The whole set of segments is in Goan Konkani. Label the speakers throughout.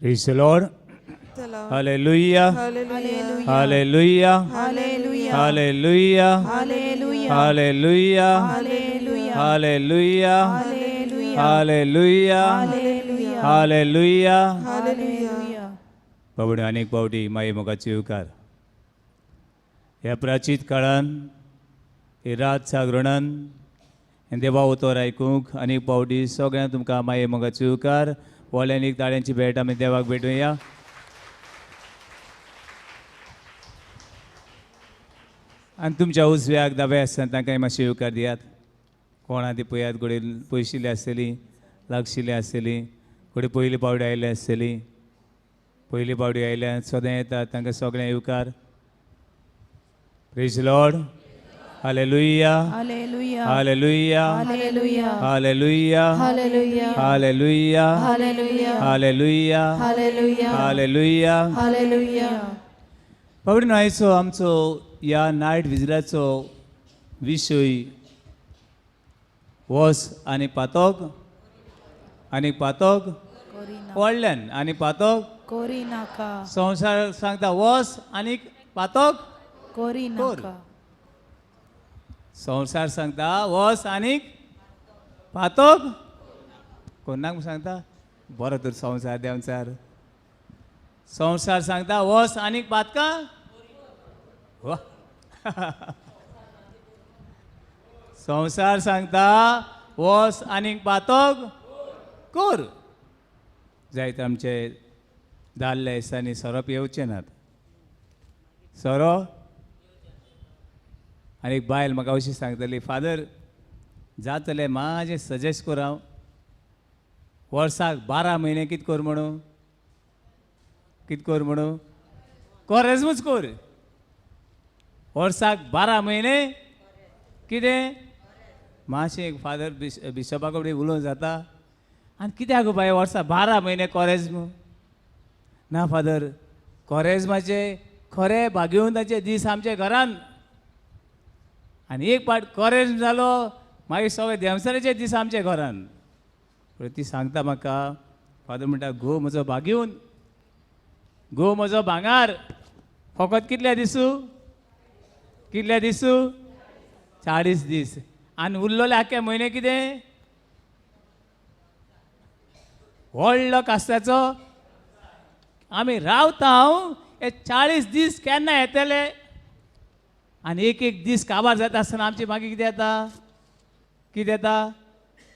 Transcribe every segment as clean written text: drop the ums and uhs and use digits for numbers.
Speaker 1: Praise the Lord. Hallelujah.
Speaker 2: Hallelujah.
Speaker 1: Hallelujah.
Speaker 2: Hallelujah.
Speaker 1: Hallelujah.
Speaker 2: Hallelujah.
Speaker 1: Hallelujah.
Speaker 2: Hallelujah.
Speaker 1: Hallelujah.
Speaker 2: Hallelujah.
Speaker 1: Hallelujah.
Speaker 2: Hallelujah.
Speaker 1: Hallelujah.
Speaker 2: Hallelujah.
Speaker 1: बाबडे अनेक पावटी माई मोगाचे येवकार ह्या प्राचीत काळान ही रात जागरणान हें देवा उतर आयकूंक अनेक पावटी सगळ्यांक तुमकां माये मोगाचे येवकार व्हडल्यान एक ताळ्यांची भेट आमी देवाक भेटुया. आनी तुमच्या उजव्याक दाव्या आसतना तांकां मातशें येवकार दियात. कोणा ती पळयात, घडये पयशिल्ली आसतली, लागशिल्ली आसतली, घडये पयली पावटी आयिल्ली आसतली. पयली पावटी आयल्या सदां येतात तांकां सगळ्यांक येवकार. Praise Lord. Hallelujah.
Speaker 2: Hallelujah.
Speaker 1: Hallelujah.
Speaker 2: Hallelujah.
Speaker 1: Hallelujah.
Speaker 2: Hallelujah.
Speaker 1: Hallelujah.
Speaker 2: Hallelujah.
Speaker 1: Hallelujah.
Speaker 2: Hallelujah.
Speaker 1: Hallelujah.
Speaker 2: Hallelujah.
Speaker 1: बाबडी आयचो आमचो ह्या नायट विजराचो विशय वस आनी पातोक आनी पातोक व्हडल्यान आनी पातोक
Speaker 2: कोरी नाका.
Speaker 1: संवसार सांगता वस आनी पातोक
Speaker 2: कोरी
Speaker 1: कोर.
Speaker 2: नाका.
Speaker 1: संवसार सांगता वस आनी पातोक कोणाक सांगता. बरो तर संवसार देंवचार संवसार सांगता वस आनी पातकां वा. संवसार सांगता वस आनी पातोक कोर. जायत आमचे दादले दिसांनी सोरो पियेवचे नात. सोरो आनी एक बायल म्हाका अशी सांगतली, फादर जातले म्हाजें सजेस्ट कर हांव वर्साक 12 म्हयने कित कर म्हणून, कित कर म्हणून, कोरेजमूच कर. वर्साक 12 म्हयने कितें. मातशें एक फादर बिशपा कडेन उलोवंक जाता आनी कित्याक गो बाय वर्साक 12 म्हयने कोरेज्म. ना फादर, कोरेज्माचे खरे भाग्यवंताचे दीस आमच्या घरान. आनी एक पाट कोरेज्म जालो मागीर सगळे देंवचाराचे दीस आमच्या घरान. ती सांगता म्हाका, फादर म्हणटा घोव म्हजो भाग्यवंत, घोव म्हजो भांगार. फकत कितल्या दिसू, कितल्या दिसू, 40 दीस. आनी उरलेले आख्खे म्हयने कितें व्हडलो कास्ताचो आमी रावता हांव हे 40 दीस केन्ना येतले. आनी एक एक दीस काबार जाता आसतना आमची मागीर कितें येता, कितें येता,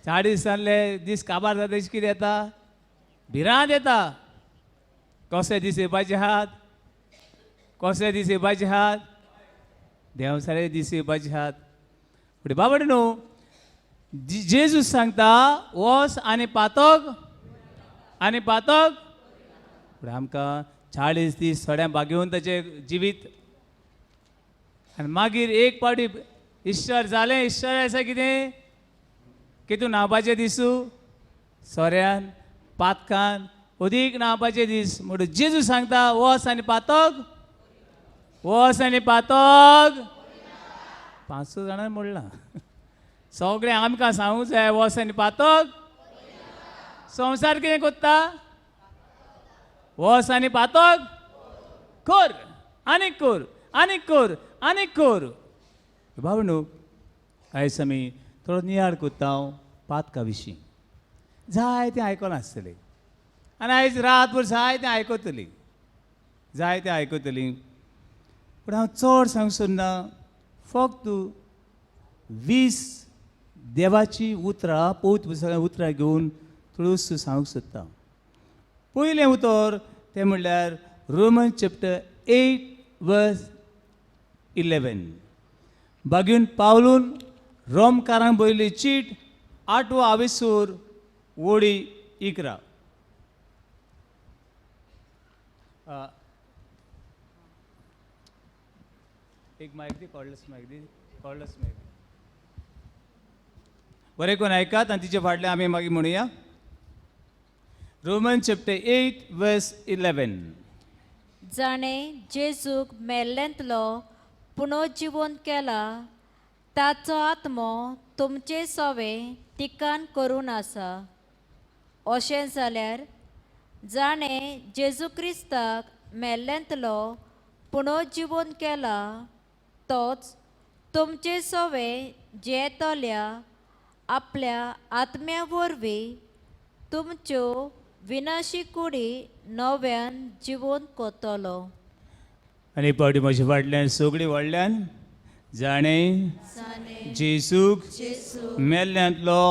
Speaker 1: 40 दिसांतले दीस काबार जाता कितें येता, भिरांत येता. कशे दीस येवपाचे आहात, कशे दीस येवपाचे आहात, देंवचाराचे दीस येवपाचे आहात. फुडें बाबा न्हू जेजू सांगता वस आनी पातक आनी पातक. फुडें आमकां 40 दीस थोड्या भागेवन ताचें जिवीत. आनी मागीर एक पावटी इश्टर जालें. इश्टर आसा कितें, कितू न्हांवपाचें दिसू, सोऱ्यान पातकान अदीक न्हांवपाचें दीस. म्हणून जेजू सांगता वस आनी पातक, वस आनी पातक. 500 जाणांनी म्हणलां. सगळें आमकां सांगूंक जाय वस आनी पातक. संवसार कितें कोत्ता, वस आनी पातक कर, आनीक कर, आनीक कर, आनीक कर. बाबा न्हू आयज आमी थोडो नियाळ कोत्ता हांव पातका विशीं. जाय तें आयकलां आसतलें आनी आयज रातभर जाय तें आयकतली, जाय तें आयकतली. पूण हांव चड सांगूंक सोदना, फक्त 20 देवाचीं उतरां, पवित्र पुस्तकां उतरां घेवन थोड्योसो सांगूंक सोदता. पयलें उतर तें म्हणल्यार रोमन चॅप्टर 8 वर्स 11. बागीन पावलून रोमकारांक बरयल्ली चीट 8वो आवेसूर ओडी 11. एक मायक दी, कॉर्डलेस मायक दी, कॉर्डलेस मायक दी. बरें कोण आयकात आनी तिचे फाटल्यान आमी मागीर म्हणुया. रोमन चॅप्टर 8 वर्स 11.
Speaker 3: जाणे जेजूक मेल्लेंतलो पुनर्जिवन केला ताचो आत्मो तुमचे सोवे टिकान करून आसा. अशें जाल्यार जाणें जेजू क्रिस्ताक मेल्ल्यांतलो पुनर्जिवन केला तोच तुमचे सवे जियेतल्या आपल्या आत्म्या वरवीं तुमच्यो विनाशी कुडी नव्यान जिवन कोतलो.
Speaker 1: आनी एक पावटी म्हज्या फाटल्यान सगळीं व्हडल्यान जाणें जेजूक मेल्ल्यांतलो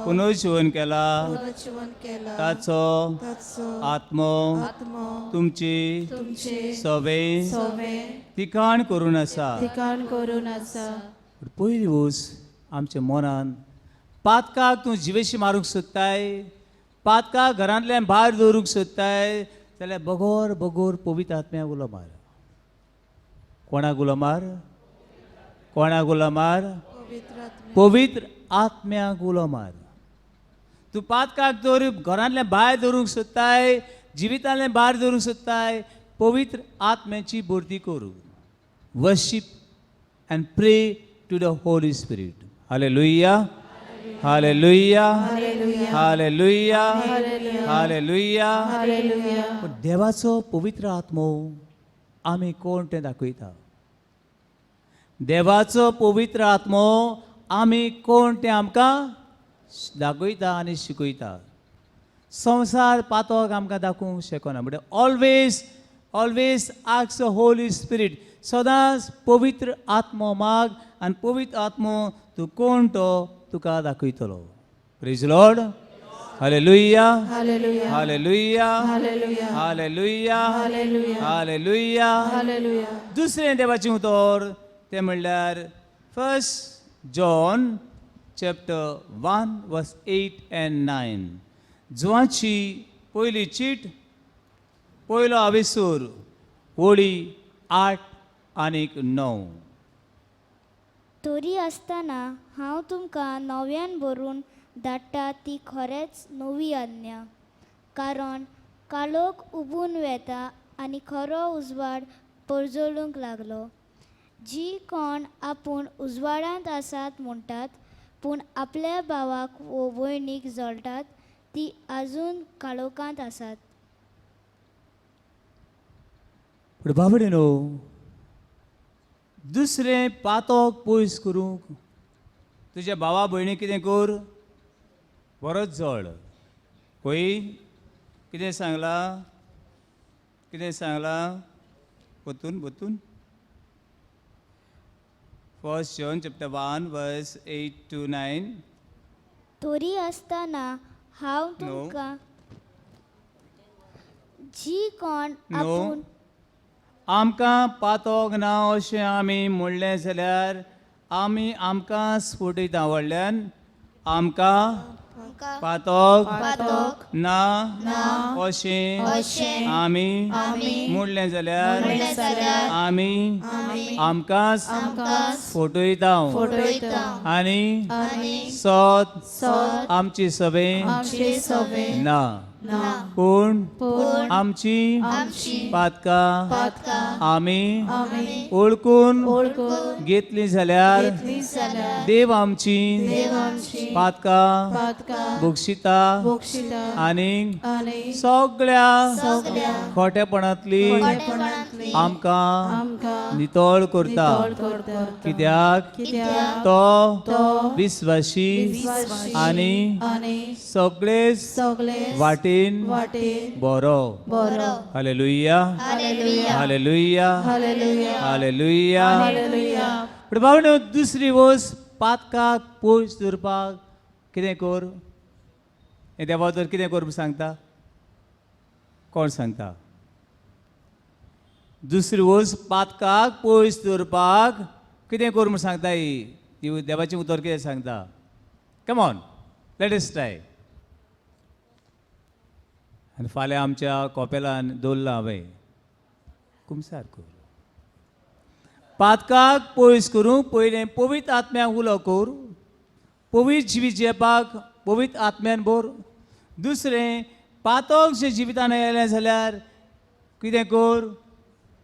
Speaker 1: पुनर्जिवन केला ताचो आत्मो तुमची सवे तिकाण करून आसा.
Speaker 2: ठिकाण करून आसा.
Speaker 1: पूण पयली वस आमच्या मनान पातकाक तूं जिवेशी मारूंक सोदताय, पातकाक घरांतल्यान भायर दवरूंक सोदताय जाल्यार बगोर बगोर पवित्र आत्म्याक उलो मार. कोणाक उलो मार? कोणाक उलो मार? पवित्र आत्म्याक उलो मार. तूं पातकाक दवर घरांतल्यान भायर दवरूंक सोदताय, जिवितांतल्यान भायर दवरूंक सोदताय, पवित्र आत्म्याची भरती करूं. Worship and pray to the Holy Spirit. Hallelujah. Hallelujah. Hallelujah. Hallelujah.
Speaker 2: Hallelujah.
Speaker 1: पूण देवाचो पवित्र आत्मो आमी कोण तें दाखयता. देवाचो पवित्र आत्मो आमी कोण तें आमकां दाखयता आनी शिकयता. संवसार पातक आमकां दाखोवंक शकना. म्हणटा always always ask the Holy Spirit. सदांच पवित्र आत्मो माग आनी पवित्र आत्मो तूं कोण तो तुका दाखयतलो. Praise Lord. Hallelujah.
Speaker 2: Hallelujah.
Speaker 1: Hallelujah.
Speaker 2: Hallelujah.
Speaker 1: Hallelujah.
Speaker 2: Hallelujah.
Speaker 1: Hallelujah.
Speaker 2: Hallelujah.
Speaker 1: दुसरें देवाचें उतर तें म्हणल्यार first John chapter 1 verse 8 and 9. जुवाची पयली चीट पयलो आवेसूर ओळी 8 आनीक 9.
Speaker 4: तरी आसतना हांव तुमकां नव्यान बरोवन धाडटा ती खरेंच नवी आज्ञा, कारण काळोख उबून वेता आनी खरो उजवाड परजळूंक लागलो. जी कोण आपूण उजवाडांत आसात म्हणटात पूण आपल्या भावाक वो भयणीक जळटात ती आजून काळोखांत आसात.
Speaker 1: पूण बाबडे न्हू दुसरें पातक पयस करूंक तुज्या भावा भयणी कितें कर, बरोच जळ. पळय कितें सांगलां, कितें सांगलां परतून परतून. First John chapter 1 verse 8 to 9.
Speaker 4: तरी आसतना हांव
Speaker 1: No.
Speaker 4: तुमकां जी कोण
Speaker 1: No.
Speaker 4: आपूण
Speaker 1: आमकां पातोक ना अशें आमी म्हणलें जाल्यार आमी आमकां स्फुटीत व्हडल्यान आमकां पातोक ना अशें आमी म्हणलें जाल्यार आमी आमकां फटयता आनी सत आमची सभे ना, पूण आमची पातकां आमी ओळखून घेतली जाल्यार देव आमची पातकां बक्षिता आनी सगळ्या खोटेपणांतली आमकां नितळ करता. कित्याक तो विस्वाशी आनी सगळे वाटेन बरो. हालेलुया. हालेलुया. हालेलुया. पूण भावनो दुसरी वस्त पातकाक पयस दवरपाक कितें कर, हें देवा तर कितें कर सांगता, कोण सांगता? दुसरी वस्त पातकाक पयस दवरपाक कितें कर म्हूण सांगता ही देवाचें उतर कितें सांगता? Come on, let us try. आनी फाल्यां आमच्या कोपेलान दवरलां हांवें कुमसार कर. पातकाक पयस करूंक पयलें पवित्र आत्म्याक उलो कर, पवित्र जिवीत जियेवपाक पवित्र आत्म्यान भर. दुसरें पातक जें जिवितान आयलें जाल्यार कितें कर,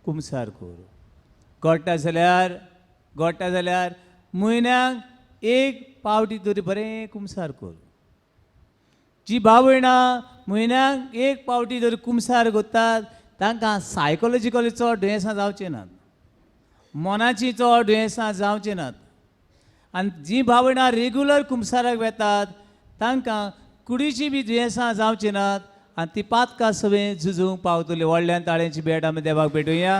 Speaker 1: कुमसार कर. गोडटा जाल्यार गोडटा जाल्यार म्हयन्याक एक पावटी तरी बरें कुमसार कर. जी भाव भयणां म्हयन्याक एक पावटी जर कुमसार करतात तांकां सायकोलॉजिकली चड दुयेंसां जावचीं नात, मनाचीं चड दुयेंसां जावचीं नात. आनी जीं भाव भयणां रेगुलर कुमसाराक वेतात तांकां कुडीचीं बी दुयेंसां जावचीं नात आनी ती पातकां सगळीं झुजूंक पावतली. व्हडल्यान ताळ्यांची भेट आमी देवाक भेटुया.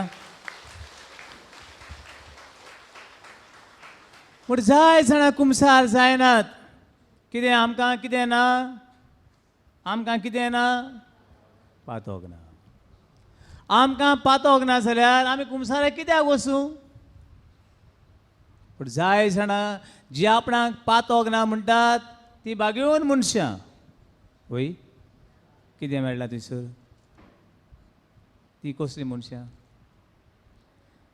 Speaker 1: पूण जाय जाणां कुमसार जायनात. कितें आमकां कितें ना, आमकां कितें ना, पातोक ना. आमकां पातोक ना जाल्यार आमी कुमसाराक कित्याक वचूं? पूण जाय जाणां जी आपणाक पातोक ना म्हणटात ती बागेवन मनशां. वय कितें मेळ्ळां थंयसर? ती कसली मनशां?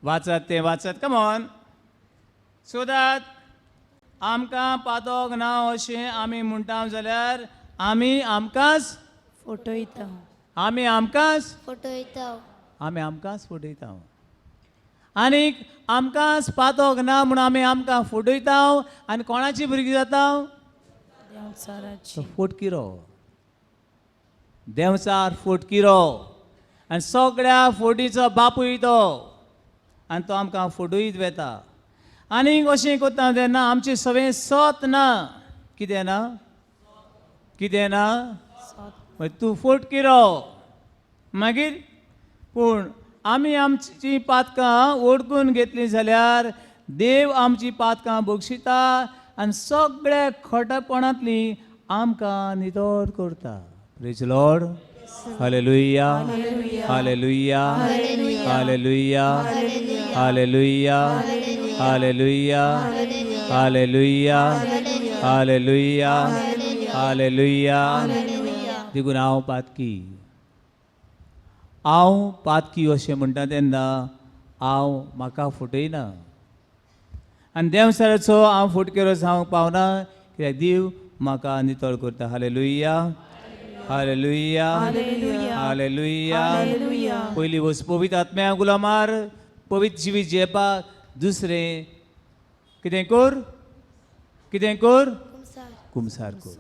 Speaker 1: वाचात तें, वाचात, कमॉन सोदात. आमकां पातोक ना अशें आमी म्हणटा जाल्यार आमी आमकांच
Speaker 2: फटयता.
Speaker 1: आमी आमकांच
Speaker 4: फटयता.
Speaker 1: आमी आमकांच फटयता. आनीक आमकांच पातोक ना म्हूण आमी आमकां फटयता आनी कोणाची भुरगीं जाता?
Speaker 2: देंवचाराची.
Speaker 1: फटकिरो, देंवचार फटकिरो. आनी सगळ्या फोटीचो बापूय तो, आनी तो आमकां फटयत वेता. आनीक अशें करता तेन्ना आमचें सगळें सत ना. कितें ना? कितें ना? मागीर तूं फटकिरो. मागीर पूण आमी आमची पातकां ओडकून घेतलीं जाल्यार देव आमची पातकां बक्षिता आनी सगळ्या खोटेपणांतली आमकां नितळ करता. Praise Lord. Hallelujah, hallelujah, hallelujah, hallelujah, hallelujah, hallelujah, hallelujah, hallelujah. देखून हांव पातकी, हांव पातकी अशें म्हणटा तेन्ना हांव म्हाका फटयना आनी देंवचाराचो हांव फटकेरो जावंक पावना, कित्याक देव म्हाका नितळ करता. हालेलुया, हालेलुया, हालेलुया. पयली वस्त पवित्र आत्म्या गुलाम मार, पवित्र जिवीत जियेवपाक. दुसरें कितें कर? कितें कर? कुमसार कर.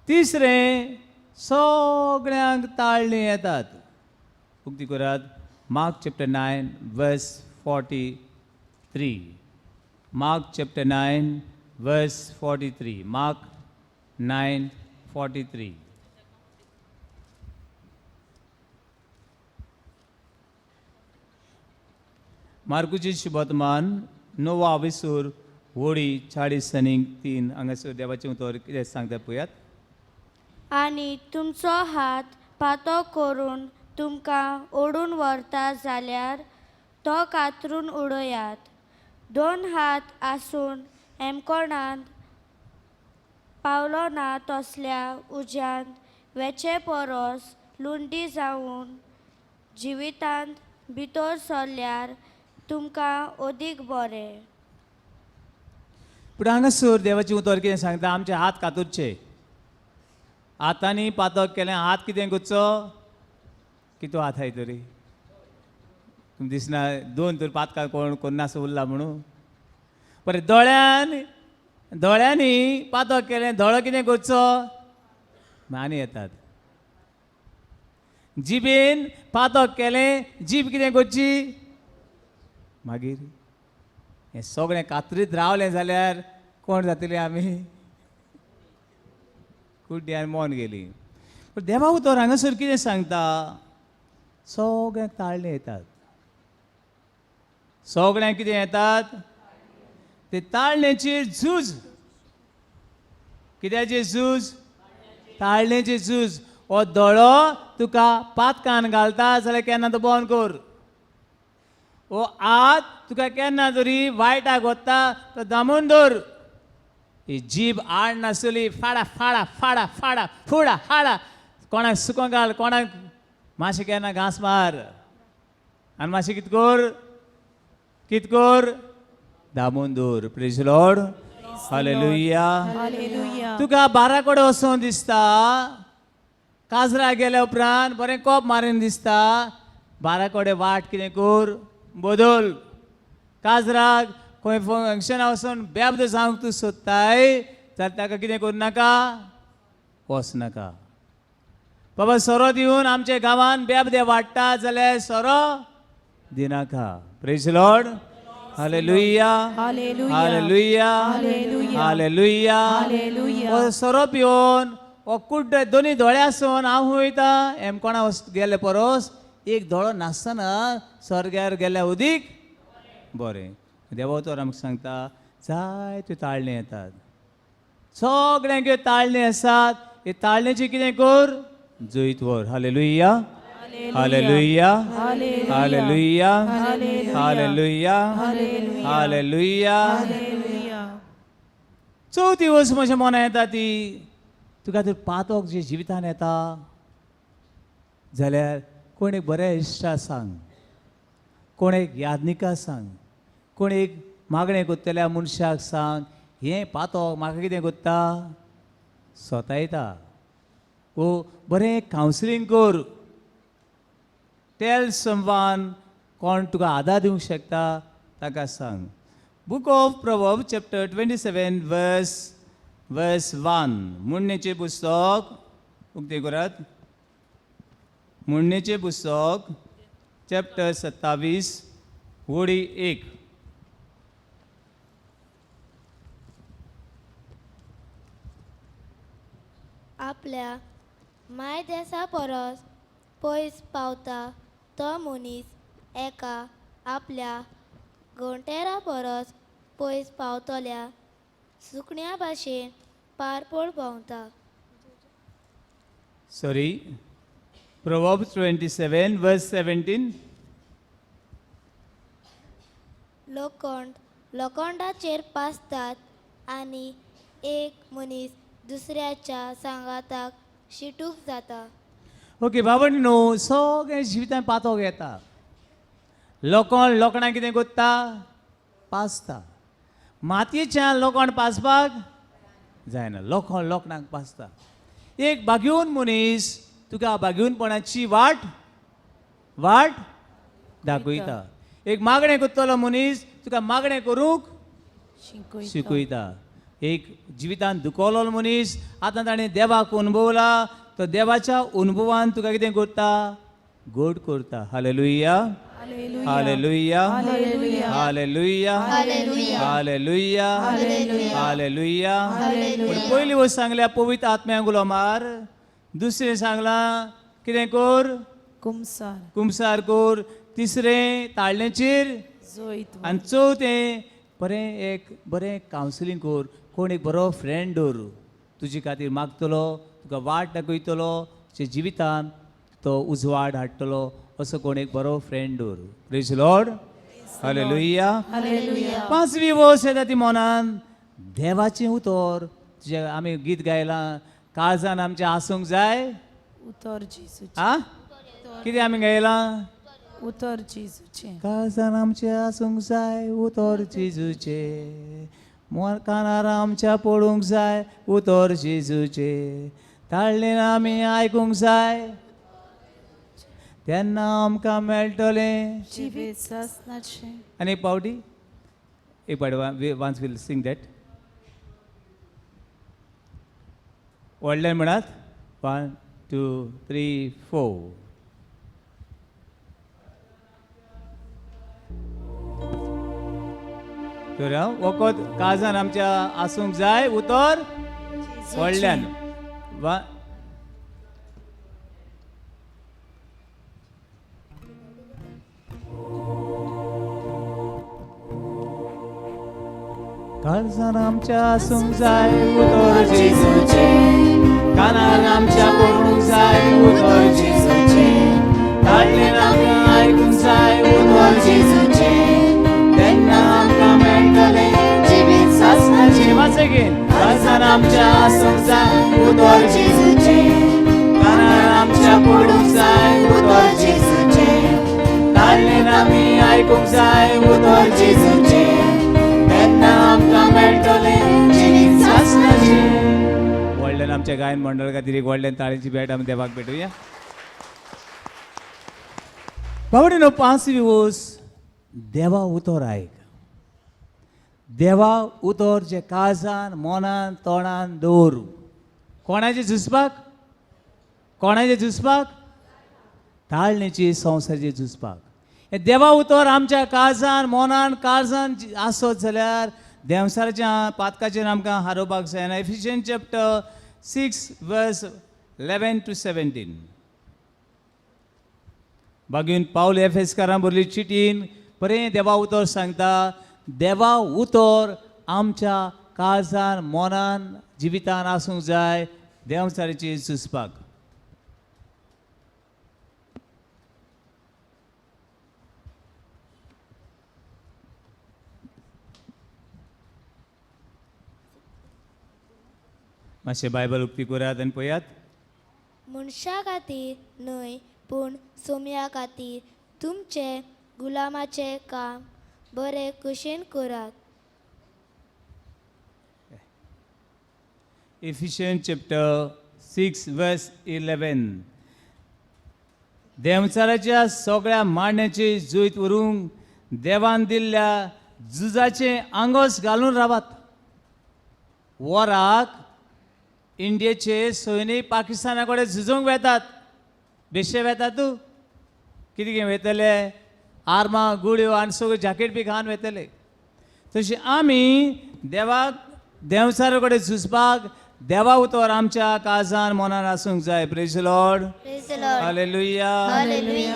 Speaker 1: तिसरें सगळ्यांक ताळणी येतात. उक्ती करात Mark chapter 9 verse 43. Mark chapter 9 verse 43. Mark 9:43. मार्कुची शुभवर्तमान णवा विसूर Holi 43 हांगासर देवाचें उतर कितें सांगता पळयात.
Speaker 5: आनी तुमचो हात पातो करून तुमकां ओडून व्हरता जाल्यार तो कातरून उडयात. दोन हात आसून एमकोणांत पावलो ना तसल्या उज्यांत वेचे परस लुंडी जावन जिवितांत भितर सरल्यार तुमकां अदीक बरें.
Speaker 1: पूण हांगासर देवाचें उतर कितें सांगता? आमचे हात कातुरचे, हातांनी पातक केलें, हात कितें करचो? कितू हात आहाय तरी तुमकां दिसना? दोन तर पातकां कोण कोन्नासो उरला म्हणून. बरें, दोळ्यान, दोळ्यांनी पातक केलें, दोळो कितें करचो? आनी येतात. जिबेन पातक केलें, जीब कितें करची? मागीर हें सगळें कातरीत रावलें जाल्यार कोण जातली आमी? कुड्डी आनी मोन गेली. पूण देवा उतर हांगासर कितें सांगता? सगळ्यांक ताळणे येतात. सगळ्यांक कितें येतात? ते ताळण्याचेर झूज. कित्याचेर झूज? ताळण्याचेर झूज. हो दोळो तुका पातकान घालता जाल्यार केन्ना तो बंद कर. हो हात तुका केन्ना तरी वायटाक वता तो दामून दवर. ही जीब आड नासली, फाडा फाडा फाडा फाडा फुडा हाडा, कोणाक सुको घाल, कोणाक मातशें केन्ना घांस मार आनी मातशें कित कर, कित कर, दामून दवर. Praise Lord. Hallelujah.
Speaker 2: Hallelujah.
Speaker 1: तुका बारा कडेन वचोन दिसता, काजरा गेल्या उपरांत बरें कोप मारीन दिसता, बारा कडेन वाट कितें कर, बदल. काजराक खंय फंक्शना वचून बेब्द जावंक तूं सोदताय जाल्यार ताका कितें करूं नाका, वच नाका. बाबा सोरो दिवन आमच्या गांवान बेबदे वाडटा जाल्यार सोरो दिनाका. Praise Lord. Hallelujah.
Speaker 2: Hallelujah.
Speaker 1: Hallelujah.
Speaker 2: Hallelujah.
Speaker 1: Hallelujah.
Speaker 2: Hallelujah.
Speaker 1: हो सोरो पिवन हो कुड्डे दोनी दोळे आसून हांव वयता एमकोणा गेले परस एक दोळो नासतना स्वर्गार गेल्या उदीक बरें. देवा तर आमकां सांगता जायत्यो ताळणे येतात, सगळ्यांक ह्यो ताळणे आसात. हे ताळण्याची कितें कर जैत व्हर. Hallelujah. Hallelujah. Hallelujah. Hallelujah. Hallelujah.
Speaker 2: Hallelujah.
Speaker 1: चवथी वस्त म्हज्या मनां येता ती तुका तर पातोक जे जिवितान येता जाल्यार कोण एक बऱ्या इश्टा सांग, कोण एक यादनिका सांग, कोण एक मागणें करतल्या मनशाक सांग, हें पातोक म्हाका कितें करता सोतायता. ओ बरें कावन्सिलींग कर, टेल समवन, कोण तुका आदार दिवंक शकता ताका सांग. Book of Proverb chapter 27 verse 1. म्हणणेचें पुस्तक उक्तें करात. म्हणणेचें पुस्तक चॅप्टर 27 वळी 1.
Speaker 4: आपल्या मायदेसा परस पयस पावता तो मनीस एका आपल्या घोंटेरा परस पयस पावतल्या सुकण्या भाशेन पारपोळ भोंवता.
Speaker 1: Sorry, Proverb 27 verse 17.
Speaker 4: लोखंड लोखंडाचेर पासतात आनी एक मनीस दुसऱ्याच्या सांगाताक शिटूक जाता.
Speaker 1: ओके बाबा न्हू सगळें जिवितान पातोक येता. लोकोण लोखणां कितें करता पासता. मातयेच्यान लोखण पासपाक जायना, लोखण लोखणाक पासता. एक बागेवन मनीस तुका बागेवनपणाची वाट वाट दाखयता. एक मागणें करतलो मनीस तुका मागणें करूंक शिकयता. एक जिवितान दुखवलो मनीस आतां ताणें देवाक अनुभवला, तो देवाच्या अनुभवान तुका कितें करता गोड करता. Hallelujah. Hallelujah. Hallelujah. Hallelujah. Hallelujah. पूण पयली वस्त सांगल्या पवित्र आत्म्याक उलो मार. दुसरें सांगलां कितें कर
Speaker 2: कुमसार
Speaker 1: कुमसार कर. तिसरें ताळण्याचेर
Speaker 2: जोयत.
Speaker 1: आनी चवथें बरें एक बरें कावन्सिलींग कर. कोण एक बरो फ्रेंड दवर तुजे खातीर मागतलो, तुका वाट दाखयतलो, तुज्या जिवितान तो उजवाड हाडटलो, असो कोण एक बरो फ्रेंड दवर. Praise Lord. Hallelujah. पांचवी वस्त येता ती मनान देवाचें उतर. तुजें आमी गीत गायलां काळजान आमचें आसूंक जाय
Speaker 2: उतर जेजूचें.
Speaker 1: आ कितें आमी गायलां?
Speaker 2: उतर जेजूचें.
Speaker 1: काळजान आमचें आसूंक जाय उतर जेजूचें, कानार आमच्या पडूंक जाय उतर जेजूचें, ताळ्ळेन आमी आयकूंक जाय तेन्ना आमकां मेळटलें
Speaker 2: जिवीत सासणाचें.
Speaker 1: आनी एक पावटी एक पावटी once will sing that. व्हडल्यान म्हणात 1 2 3 4. तर वखद काळजान आमच्या आसूंक जाय उतर व्हडल्यान. काळजान आमच्या आसूंक जाय उतर जेजूचें, कानार आमच्या पडूंक जाय उतर जेजूचें, ताळ्ळेन आमकां आयकूंक जाय उतर जेजूचें, तेन्ना आमकां मेळटलें जिवीत सासणाचें. Once again. काळजान आमच्या आसूंक जाय उतर जेजूचें, कानार आमच्या पडूंक जाय उतर जेजूचें, ताळ्ळेन आमी आयकूंक जाय उतर जेजूचें, तेन्ना आमकां मेळटलें जिवीत सासणाचें. व्हडल्यान आमच्या गायन मंडळ खातीर एक व्हडल्यान ताळेची भेट आमी देवाक भेटूया. बाबडे पांचवी वस्त देवा उतर आयक. देवा उतर जे काळजान मनान तोंडान दवर. कोणाचें झुजपाक कोणाचें झुजपाक? ताळणेची संवसाराचेर झुजपाक. हें देवा उतर आमच्या काळजान मनान काळजान आसत जाल्यार देंवसाराच्या पातकाचेर आमकां हारोवपाक जायना. Ephesian chapter 6 verse 11 to 17. बागीन पावल एफेसकारां बरली चिटीन बरें देवा उतर सांगता. देवा उतर आमच्या काळजान मनान जिवितान आसूंक जाय देंवचाराचेर झुजपाक. मातशें बायबल उक्ती करात आनी पळयात.
Speaker 4: मनशा खातीर न्हय पूण सोम्या खातीर तुमचे गुलामाचें काम बरें कुशेन करात.
Speaker 1: Ephesian chapter 6 verse 11. देंवचाराच्या सगळ्या मांडण्याची जैत व्हरूंक देवान दिल्ल्या झुजाचें आंगोस घालून रावात. वराक इंडियेचे सैनीक पाकिस्ताना कडेन झुजूंक वेतात. बेश्टे वेतात तूं कितें घेवन वेतले? आर्मां गुळयो आनी सगळ्यो जॅकेट बी घालून वेतले. तशें आमी देवाक देंवचारा कडेन झुजपाक देवा उतर आमच्या काळजान मनान आसूंक जाय. Praise Lord. Hallelujah.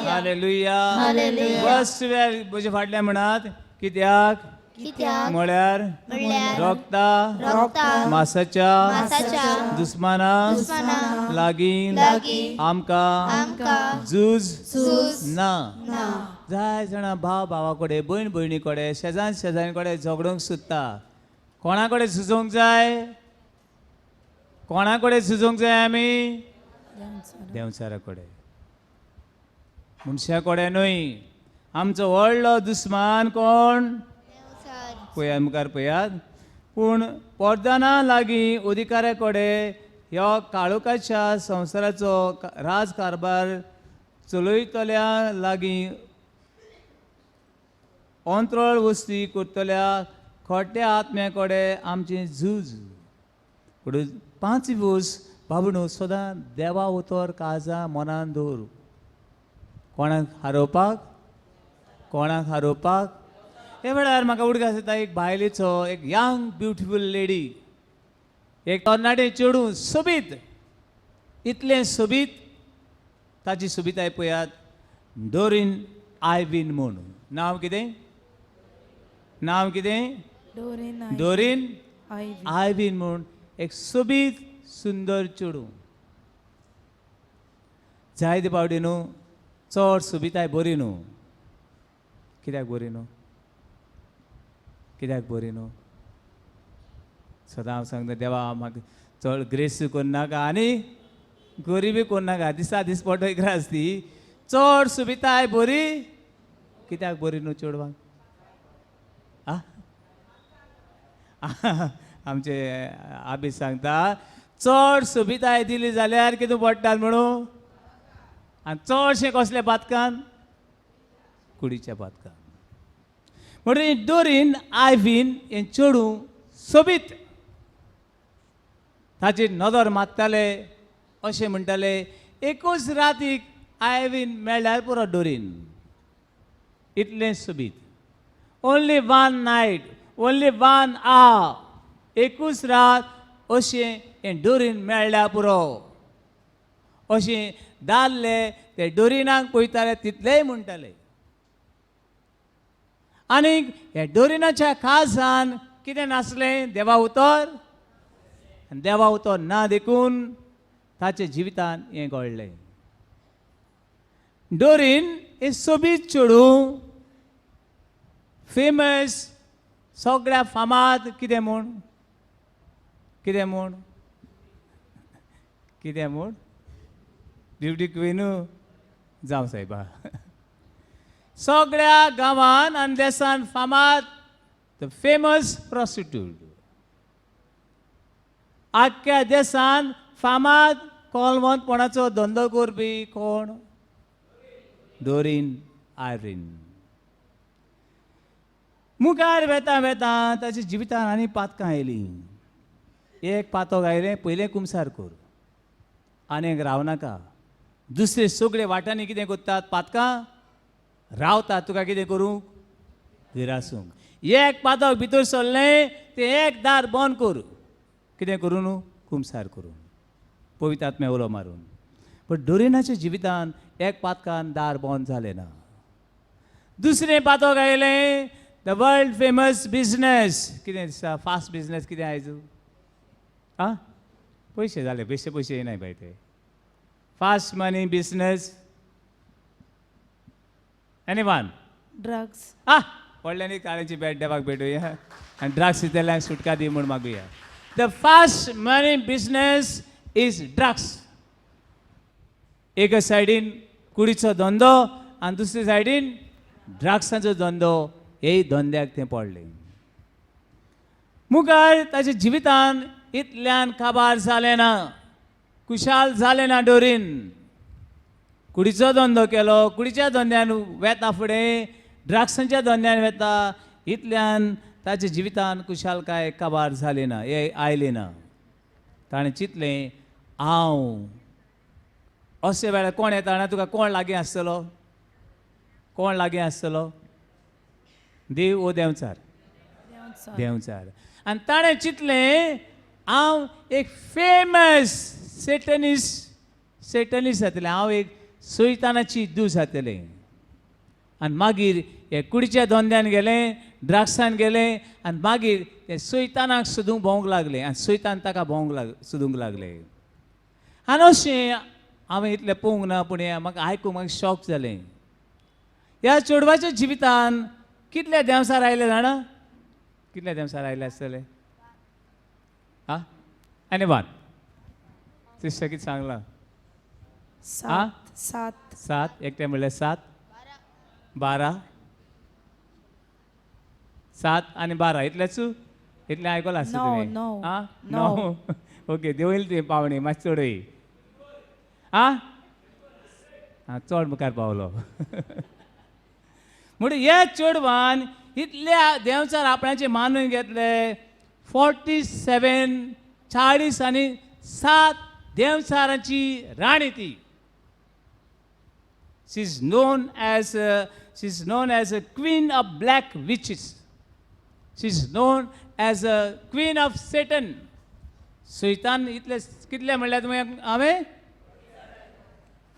Speaker 1: Hallelujah. बस म्हजे फाटल्यान म्हणात कित्याक? म्हळ्यार रक्ता मासाच्या दुस्माना लागीं आमकां झूज ना. जाय जाणां भाव भावा कडेन, भयण भयणी कडेन, शेजान शेजारी कडेन झगडूंक सोदता. कोणा कडेन झुजोंक जाय? कोणा कडेन झुजोंक जाय आमी? देंवचारा कडेन, मनशा कडेन न्हय. आमचो व्हडलो दुस्मान कोण? पळयात मुखार पळयात. पूण पोरदाना लागीं अधिकाऱ्या कडेन ह्या काळोखाच्या संवसाराचो राजकारभार चलयतल्या लागीं अंतरळ वस्ती करतल्या खोट्या आत्म्या कडेन आमचें झूज. पूण 5 वर्स बाबणू सदां देवा उतर काळजा मनान दवर. कोणाक हारोवपाक? कोणाक हारोवपाक? हे वेळार म्हाका उडगास येता एक बायलेचो, एक यंग ब्युटिफूल लेडी, एक तरणाटें चेडूं सोबीत, इतलें सोबीत, ताची सोबिताय पळयात. डोरीन आयवीन म्हूण. नांव कितें? नांव कितें? डोरीन आयवीन म्हूण एक सोबीत सुंदर चेडूं. जायते फावटी न्हू चड सोबिताय बरी न्हू. कित्याक बरी न्हू? कित्याक बरी न्हू? सदां हांव सांगता देवा म्हाका चड ग्रेस करनाका आनी गरिबी करनाका. दिसा दीस पडटो ग्रास ती चड सोबिताय बरी कित्याक बरी न्हू चेडवांक? आ आमचे आबी सांगता चड सोबिताय दिली जाल्यार कितें पडटात म्हणून. आनी चडशें कसल्या पातकान? कुडीच्या पातकान. म्हणटकीर डोरीन आयवीन हें चेडूं सोबीत, ताचेर नदर मारताले. अशें म्हणटाले एकूच रातीक आयवीन मेळ्ळ्यार पुरो डोरीन, इतलें सोबीत. Only one night, only 1 hour, एकूच रात अशें हें डोरीन मेळ्ळ्यार पुरो. अशें दादले ते डोरिनाक पळयताले तितलेय म्हणटाले. आनीक ह्या डोरिनाच्या काळजान कितें नासलें? देवा उतर. आनी देवा उतर ना देखून ताच्या जिवितान हें घडलें. डोरीन हें सोबीत चेडूं, फेमस, सगळ्या फामाद. कितें म्हूण? कितें म्हूण? कितें म्हूण? ब्युटी क्विनू जावं सायबा. सगळ्या गांवान आनी देसान फामाद, the famous prostitute. आख्ख्या देसान फामाद कोलवंतपणाचो धंदो करपी कोण? Dorian Irene. मुखार वेता वेता ताच्या जिवितान आनी पातकां आयलीं. एक पातक आयलें, पयलें कुमसार कर, आनी एक रावनाका. दुसरे सगळे वाटांनी कितें करतात पातकां रावतात तुका कितें करूंक विरासूंक एक पातक भितर सरलें तें एक दार बंद कर कितें करूं न्हू कुमसार करूं पवित्र आत्म्या उलो मारून पण डोरिनाच्या जिवितान एक पातकान दार बंद जालें ना. दुसरें पातक आयलें the world famous business. कितें दिसता फास्ट बिजनस कितें आयज आं पयशे जाले पयशे पयशे येनाय बाय ते fast money business anyone
Speaker 2: drugs
Speaker 1: आ व्हडल्यांनी काळ्यांची बॅट देवाक भेटूया आनी ड्रग्स दितल्यांक सुटका दी म्हूण मागुया. The fast money business is drugs. एका सायडीन कुडीचो धंदो आनी दुसरे सायडीन ड्रग्साचो धंदो हे धंद्याक तें पडलें. मुखार ताच्या जिवितान इतल्यान काबार जालें ना, खुशाल जालें ना. डोरीन कुडीचो धंदो केलो, कुडीच्या धंद्यान वेता फुडें ड्रग्सांच्या धंद्यान वेता, इतल्यान ताच्या जिवितान खुशालकाय काबार जाली ना, हे आयली ना. ताणें चिंतलें हांव अशे वेळार कोण येता जाणा तुका कोण लागीं आसतलो, कोण लागीं आसतलो, देव ओ देंवचार, देंवचार. आनी ताणें चिंतलें हांव एक फेमस सेटनिस्ट जातलें, हांव एक सैतानाची दूत जातलें. आनी मागीर हे कुडीच्या धंद्यान गेलें, ड्रग्सान गेलें आनी मागीर ते सैतानाक सोदूंक भोंवंक लागलें आनी सैतान ताका भोंवंक लाग सोदूंक लागले. आनी अशें हांवें इतलें पळोवंक ना पूण हें म्हाका आयकूंक म्हाका शॉक जालें. ह्या चेडवाच्या जिवितान कितले देंवसार आयले जाणा, कितले देंवसार आयले आसतले आं आनी वन सिस्टर कितें सांगलां?
Speaker 2: सात सात
Speaker 1: सात, एकटें म्हणल्यार 7, 12, 7 आनी 12 इतलेंच, इतलें आयकलां आसता तुवें?
Speaker 2: णव,
Speaker 1: आं
Speaker 2: णव.
Speaker 1: 9 ओके देंवयली तुवें पावणी मातशें चडय आं आं चड मुखार पावलो. म्हणून ह्या चेडवान इतल्या देंवचार आपणाचें मानून घेतले 47 40 आनी 7 देंवचारांची राणी ती. She is known as a queen of black witches. She is known as a queen of Satan. सैतान इतले कितले म्हणल्यार तुमी हांवें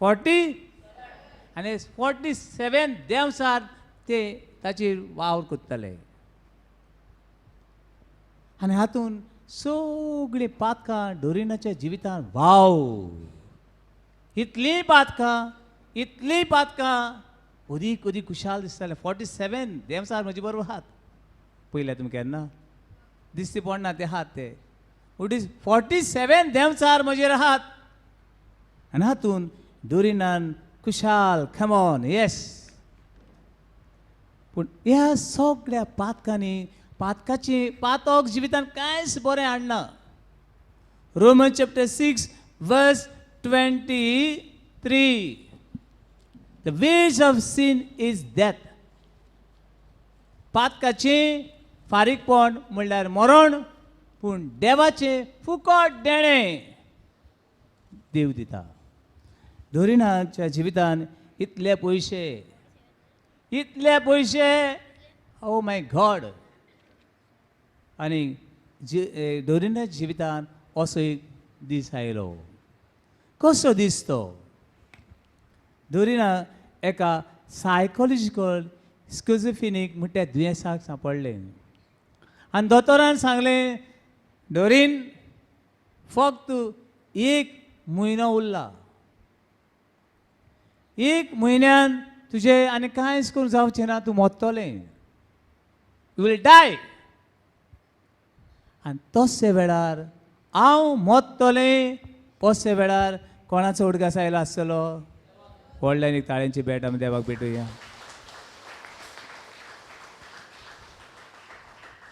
Speaker 1: 40 आनी 47 देंवचार ते ताचेर वावर करताले. आनी हातून सगळीं पातकां डोरिनाच्या जिवितान वाव, इतलीं पातकां, इतलीं पातकां, अदीक अदीक खुशाल दिसतालें. 47 देंवचार म्हजे बरोबर हात पयल्या तुमी केन्ना दिसती पडना ते हात ते 47 देंवचार म्हजेर हात. आनी हातून डोरिनान खुशाल खमॉन येस. पूण ह्या सगळ्या पातकांनी पातकाची पातक जिवितान कांयच बरें हाडना. Roman chapter 6 verse 23, the wage of sin is death. पातकाचें फारीकपण म्हणल्यार मरण, पूण देवाचें फुकट देणें देव दिता. डोरिनाच्या जिवितान इतले पयशे, इतले पयशे, ओ my God. आनी डोरिनाच्या जिवितान असो एक दीस आयलो. कसो दीस तो? डोरिना एका सायकोलॉजिकल स्किझोफ्रेनिक म्हण त्या दुयेंसाक सांपडलें आनी दोतोरान सांगलें डोरीन फक्त 1 म्हयनो उरला, 1 म्हयन्यान तुजें आनी कांयच करूंक जावचें ना, तूं मरतलें, you will die. आनी तशे वेळार हांव मरतलें, तशे वेळार कोणाचो उडगास आयलो आसतलो? व्हडल्यान एक ताळ्यांची भेट आमी देवाक भेटुया.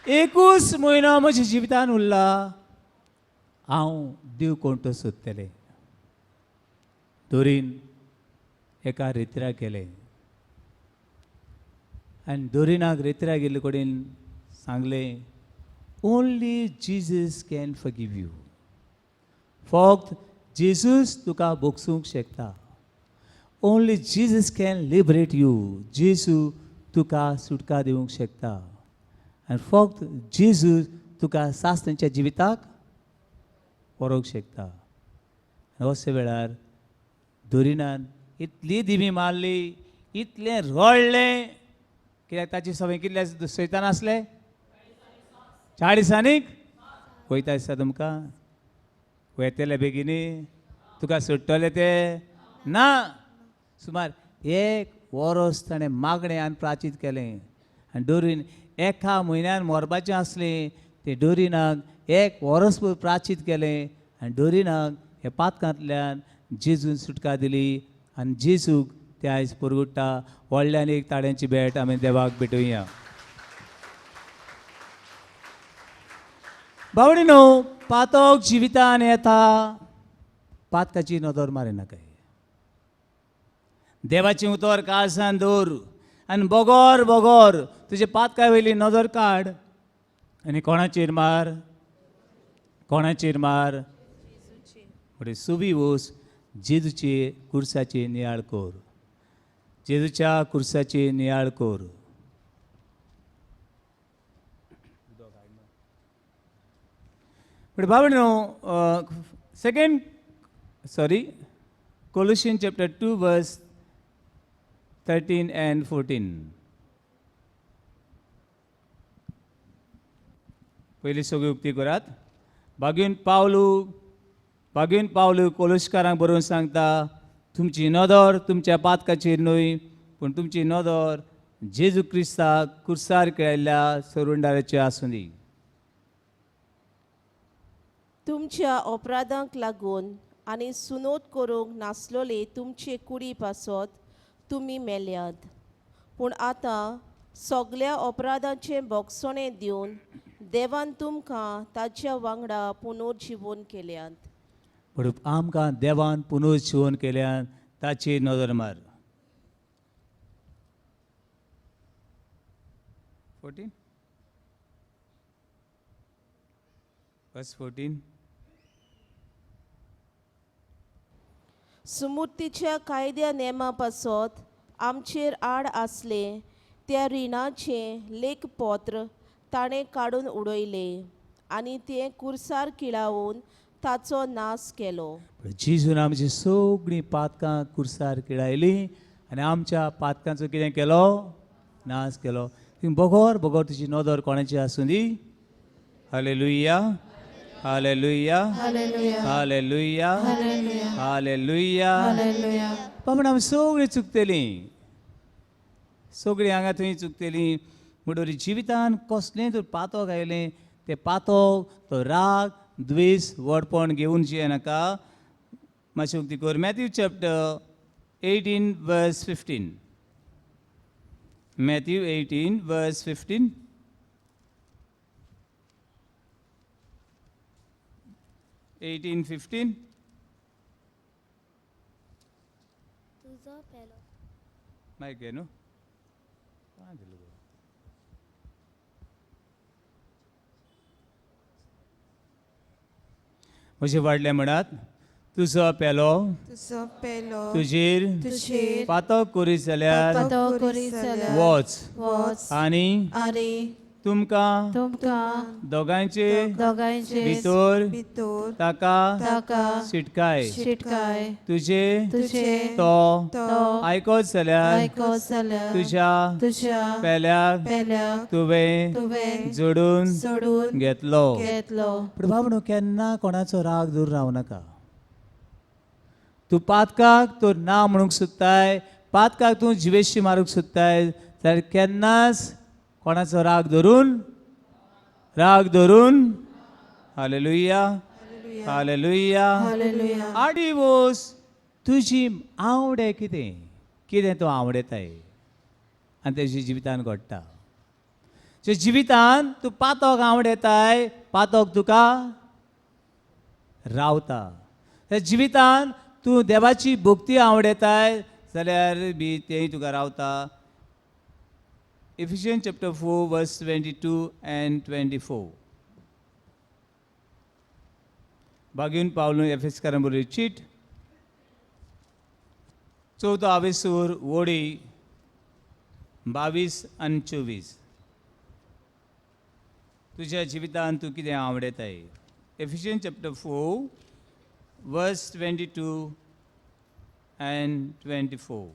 Speaker 1: 21 म्हयनो म्हज्या जिवितान उरला, हांव देव कोण तो सोदतलें. दोरीन एका रेत्राक गेलें आनी दोरिनाक रेत्राक गेल्ले कडेन सांगलें, only Jesus can forgive you. फक्त जेजूस तुका भोगसूंक शकता. Only Jesus can liberate you. जेजू तुका सुटका दिवंक शकता आनी फक्त जेजू तुका सासणाच्या जिविताक व्हरूंक शकता. आनी अशे वेळार दोरिनान इतली दिमी मारली, इतलें रडलें, कित्याक ताची सवंय कितले सैतान आसले 40 आनीक वयता दिसता तुमकां वयतले बेगिनी तुका सुट्टले ते ना. सुमार 1 वरस ताणें मागणें आनी प्राचीत केलें आनी डोरीन एका म्हयन्यान मरपाचें आसलें ते डोरिनाक 1 वरस प्राचीत केलें आनी डोरिनाक ह्या पातकांतल्यान जेजून सुटका दिली आनी जेजूक ते आयज परगुट्टा. व्हडल्यान एक ताळ्यांची भेट आमी देवाक भेटोवया. बावडी न्हू पातक जिवितान येता, पातकाची नदर मारिनाकाय. देवाचें उतर काळसान दवर आनी बगोर बगोर तुजे पातका वयली नदर काड आनी कोणाचेर मार, कोणाचेर मार म्हणजे सुबी वोस जेजूचे कुर्साचे नियाळ कोर, जेजूच्या कुर्साचे नियाळ कोर. पण बाबा न्हू second sorry Colossians chapter 2 verse 13 and 14. पयली सगळी उक्ती करात. बागीन पावलू कोलुशकारांक बरोवन सांगता, तुमची नदर तुमच्या पातकाचेर न्हय पूण तुमची नदर जेजू क्रिस्ताक कुर्सार केळिल्ल्या सरुंडाराचेर आसूं दी.
Speaker 6: तुमच्या अपराधांक लागून आनी सुनोत करूंक नासलोले तुमचे कुडी पासत तुमी मेल्यात, पूण आतां सगल्या अपराधांचें बोगसणें दिवन देवान तुमकां ताच्या वांगडा पुनर्जिवन केल्यात.
Speaker 1: पूण आमकां देवान पुनर्जिवन केल्यान ताची नदर मार. 14 वर्स 14.
Speaker 6: सुमूर्तीच्या कायद्या नेमा पासत आमचेर आड आसले त्या रिणाचें लेखपत्र ताणें काडून उडयलें आनी तें कुर्सार किळावून ताचो नाश केलो.
Speaker 1: जेजून आमची सगळीं पातकां कुर्सार किळायलीं आनी आमच्या पातकांचो कितें केलो, नाश केलो. तुमी बगोर बगोर तुजी नदर कोणाची आसूं दी. हालेलुया, हालेलुया, हालेलुया, हालेलुया. बाबा आमी सगळीं चुकतलीं, सगळीं हांगा थंय चुकतलीं. म्हणटरी जिवितान कसलें तर पातक आयलें तें पातक तो राग द्वेस व्हडपण घेवन जियेनाका. मातशें उक्ती कर मॅथ्यू चॅप्टर 18 वर्स 15. मॅथ्यू 18 वर्स 15. 18:15.
Speaker 4: तुजो पेलो
Speaker 1: मायक घे न्हू. म्हजें वाडलें म्हणात, तुजो पेलो
Speaker 2: तुजो पेलो
Speaker 1: तुजेर
Speaker 2: तुजेर
Speaker 1: पातक करीत जाल्यार वच
Speaker 2: वच
Speaker 1: आनी
Speaker 2: आनी
Speaker 1: तुमकां
Speaker 2: तुमकां
Speaker 1: दोगांयचे
Speaker 2: दोगांयचे
Speaker 1: भितर
Speaker 2: भितर
Speaker 1: ताका
Speaker 2: ताका
Speaker 1: शिटकाय
Speaker 2: शिटकाय
Speaker 1: तुजे
Speaker 2: तुजे
Speaker 1: तो
Speaker 2: तो
Speaker 1: आयकत जाल्यार
Speaker 2: आयकत जाल्यार
Speaker 1: तुज्या
Speaker 2: तुज्या
Speaker 1: पेल्याक
Speaker 2: पेल्याक
Speaker 1: तुवें
Speaker 2: तुवें
Speaker 1: जोडून
Speaker 2: सोडून
Speaker 1: घेतलो.
Speaker 2: घेतलो.
Speaker 1: पूण बाबा केन्ना कोणाचो राग दूर रावं नाका. तूं पातकाक तूं ना म्हणूंक सोदताय, पातकाक तूं जिवेशी मारूंक सोदताय जाल्यार केन्नाच कोणाचो राग धरून राग धरून. Hallelujah, hallelujah. आडी वोस तुजी आवडे कितें कितें तूं आवडेताय आनी तेजे जिवितान घडटा. जे जिवितान तूं पातक आवडेताय, पातक तुका रावता. त्या जिवितान तूं देवाची भक्ती आवडेताय जाल्यार बी तेंय तुका रावता. Ephesians chapter 4 verse 22 and 24. बागीन Pavlu एफेसकारां बरोबर चीट. चवथो आवेसूर वोडी 22 आनी 24. तुज्या जिवितांत तूं कितें आवडताय? Ephesian chapter 4 verse 22 and 24.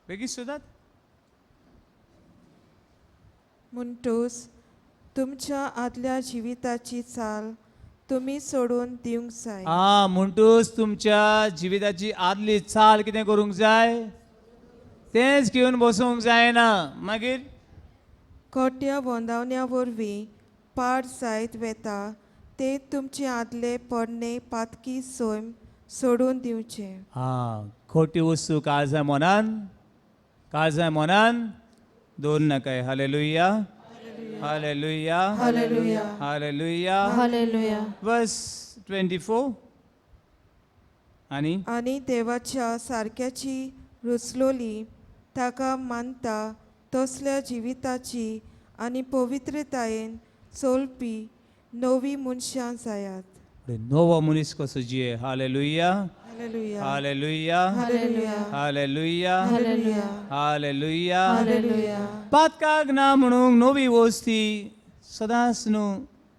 Speaker 1: बेगीन सोदात.
Speaker 2: म्हणटूच तुमच्या आदल्या जिविताची चाल तुमी सोडून दिवंक जाय.
Speaker 1: आ म्हणटूच तुमच्या जिविताची आदली चाल कितें करूंक जाय? तेंच घेवन बसूंक जायना. मागीर
Speaker 2: खोट्या वंदावण्या वरवीं पाड जायत वेता ते तुमचे आदले पोरणे पातकी सैम सोडून दिवचें.
Speaker 1: आं, खोटी वस्तू काळजा मनान, काळजा मनान दवर नाकाय. Hallelujah, hallelujah,
Speaker 2: hallelujah,
Speaker 1: hallelujah.
Speaker 2: Hallelujah.
Speaker 1: वर्स 24 आनी
Speaker 2: आनी देवाच्या सारक्याची रुचलोली ताका मानता तसल्या जिविताची आनी पवित्रतायेन चलपी नवी मनशां जायात.
Speaker 1: नवो मनीस कसो जिये. Hallelujah,
Speaker 2: hallelujah,
Speaker 1: hallelujah,
Speaker 2: hallelujah,
Speaker 1: hallelujah,
Speaker 2: hallelujah,
Speaker 1: hallelujah.
Speaker 2: Hallelujah.
Speaker 1: पातकाक ना म्हणूंक नवी वस्ती सदांच न्हू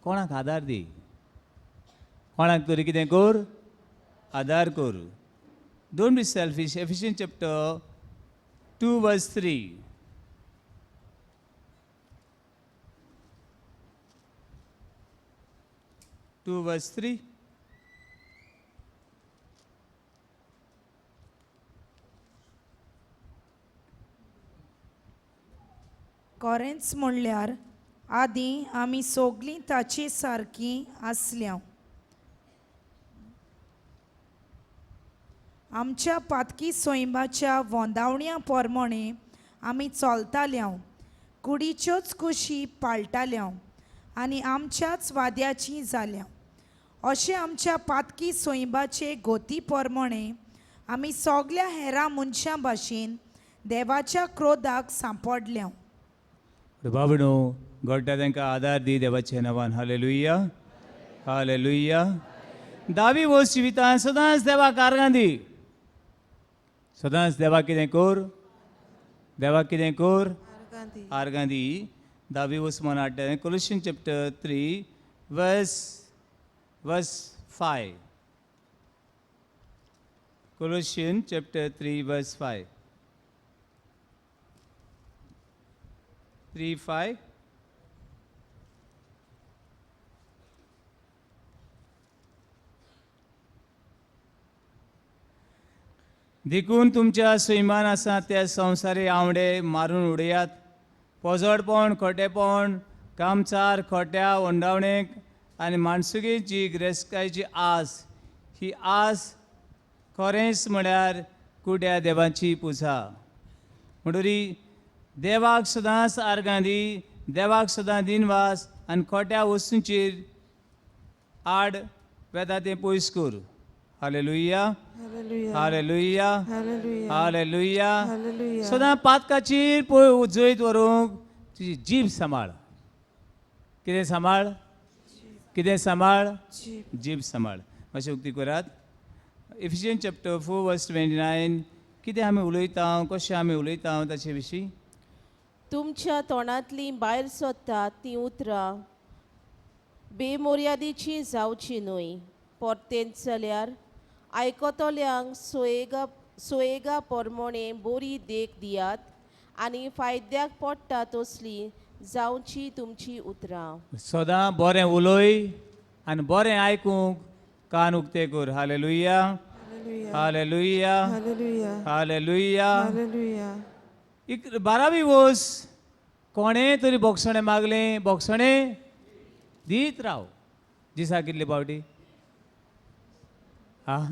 Speaker 1: कोणाक आदार दी, कोणाक तरी कितें कर, आदार कर. Don't be selfish. Ephesian chapter 2 verse 3. 2 verse 3.
Speaker 7: कोरेंच म्हणल्यार आदीं आमी सोगलीं ताचे सारकीं आसल्या. आमच्या पातकी सैमाच्या वोंदावण्या पोरमोणे आमी चलताल्या, कुडीच्योच कुशी पाळटाल्या आनी आमच्याच वाद्याची जाल्या. अशें आमच्या पातकी सैमाचे गोती पोरमोणे आमी सगल्या हेरां मनशां भाशेन देवाच्या क्रोधाक सांपडल्या.
Speaker 1: बाबणो घडटा तांकां आदार दी देवाच्या नांवान. Hallelujah, hallelujah. दावी वोस जिवितान सदांच देवाक आर्गां दी. सदांच देवाक कितें कर, देवाक कितें कर,
Speaker 2: आर्गां दी.
Speaker 1: आर्गां दी. दावी वोस मन हाडटा. Colossian chapter 3 verse 5. Colossian chapter 3 verse 5. 3 5. देखून तुमच्या सैमान आसा त्या संवसारी आंवडे मारून उडयात. पोजडपण, खोटेपण, कामचार, खोट्या ओंडावणेक आनी माणसुगेची गिरेस्तकायेची आस, ही आस खरेंच म्हळ्यार कुड्या देवाची पुजा. म्हणटरी देवाक सदांच आर्गां दी, देवाक सदां दिनवास आनी खोट्या वस्तूंचेर आड वेता तें पयस कर. Hallelujah,
Speaker 2: hallelujah,
Speaker 1: hallelujah,
Speaker 2: hallelujah,
Speaker 1: hallelujah.
Speaker 2: Hallelujah.
Speaker 1: सदां पातकाचेर पळय जैत व्हरूंक तुजी जीब सांबाळ. कितें सांबाळ? कितें सांबाळ?
Speaker 2: जीब.
Speaker 1: जीब सांबाळ. मातशें उक्ती करात. इफिशियन चॅप्टर 4 वर्स 29. कितें आमी उलयता, कशें आमी उलयता ताचे विशीं.
Speaker 6: तुमच्या तोंडांतलीं भायर सोदतात तीं उतरां बेमर्यादीचीं जावचीं न्हय, परतेंच जाल्यार आयकतल्यांक सोयेगा सोयेगा पोरमोणे बरी देख दियात आनी फायद्याक पडटा तसली जावची तुमची उतरां.
Speaker 1: सदां बरें उलय आनी बरें आयकूंक कान उक्ते कर. Hallelujah,
Speaker 2: hallelujah,
Speaker 1: hallelujah,
Speaker 2: hallelujah,
Speaker 1: hallelujah.
Speaker 2: Hallelujah.
Speaker 1: 12वी वोस कोणें तरी बोगसणें मागलें, बोगसणें दीत राव. दिसाक कितले पावटी? आं,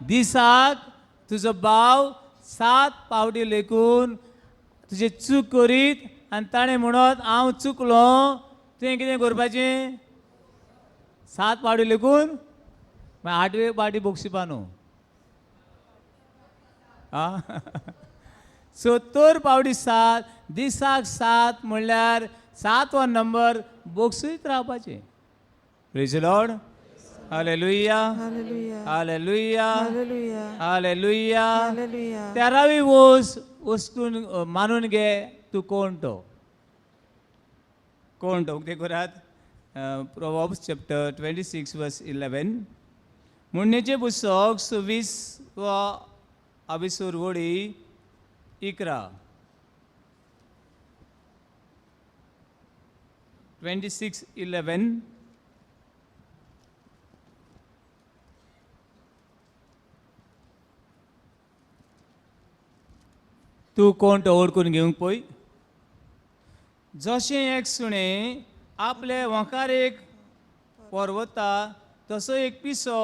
Speaker 1: दिसाक तुजो भाव 7 पावटी लेखून तुजें चूक करीत आनी ताणें म्हणत हांव चुकलो, तुवें कितें करपाचें? 7 पावटी लेखून मागीर 8वे पावटी बोगसिपा न्हू. आं, 70 पावटी 7, दिसाक 7 म्हणल्यार 7 हो नंबर बोगसीत रावपाचें. Praise Lord. Hallelujah.
Speaker 2: Hallelujah.
Speaker 1: Hallelujah.
Speaker 2: Hallelujah.
Speaker 1: Hallelujah.
Speaker 2: Hallelujah.
Speaker 1: तेरावी वोस वस्तून मानून घे तूं कोण तो, कोण तो. उक्ते करात Proverbs chapter 26 verse 11. म्हणणेचें पुस्तक 26 वा अबिसूर वडी 11. 26:11. तूं कोण तो ओळखून घेवंक पळय. जशें एक सुणें आपले वंकारेक परवता, तसो एक पिसो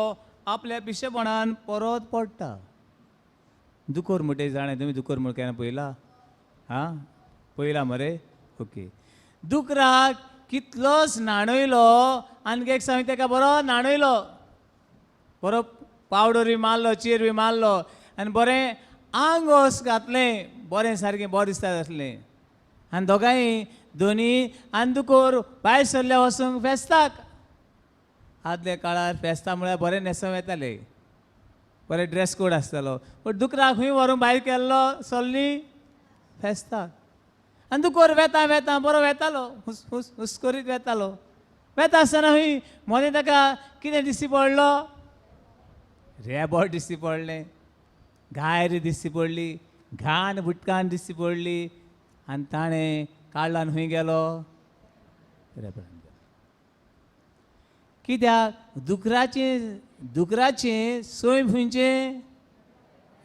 Speaker 1: आपल्या पिशेपणान परत पडटा. दुकोर म्हणटे जाणा तुमी? दुकोर म्हण केन्ना पळयला? आं, पळयला मरे? ओके. दुकराक कितलोच न्हाणयलो आनी एक सांग, तेका बरो न्हाणयलो, बरो पावडर बी मारलो, चेर बी मारलो आनी बरें आंगोस घातलें, बरें सारकें बरें दिसता आसलें. आनी दोगांय दोनी आनी दुकोर भायर सरले वचूंक फेस्ताक. आदल्या काळार फेस्तां म्हळ्यार बरें न्हेसोंक येताले, बरें ड्रेस कोड आसतालो. पूण दुकराक खंय व्हरूंक भायर केल्लो सरली फेस्ताक. आनी दुकोर वेता वेता बरो वेतालो, हुस हुस हुस करीत वेतालो. वेता आसतना खंय मदें ताका कितें दिश्टी पडलो? रेबोट दिश्टी पडलें, गायर दिश्टी पडली, घाण बुटकान दिश्टी पडली. आनी ताणें काडलो आनी खंय गेलो? रेबडान गेलो. कित्याक? दुकराचें, दुकराचें सैम खंयचें?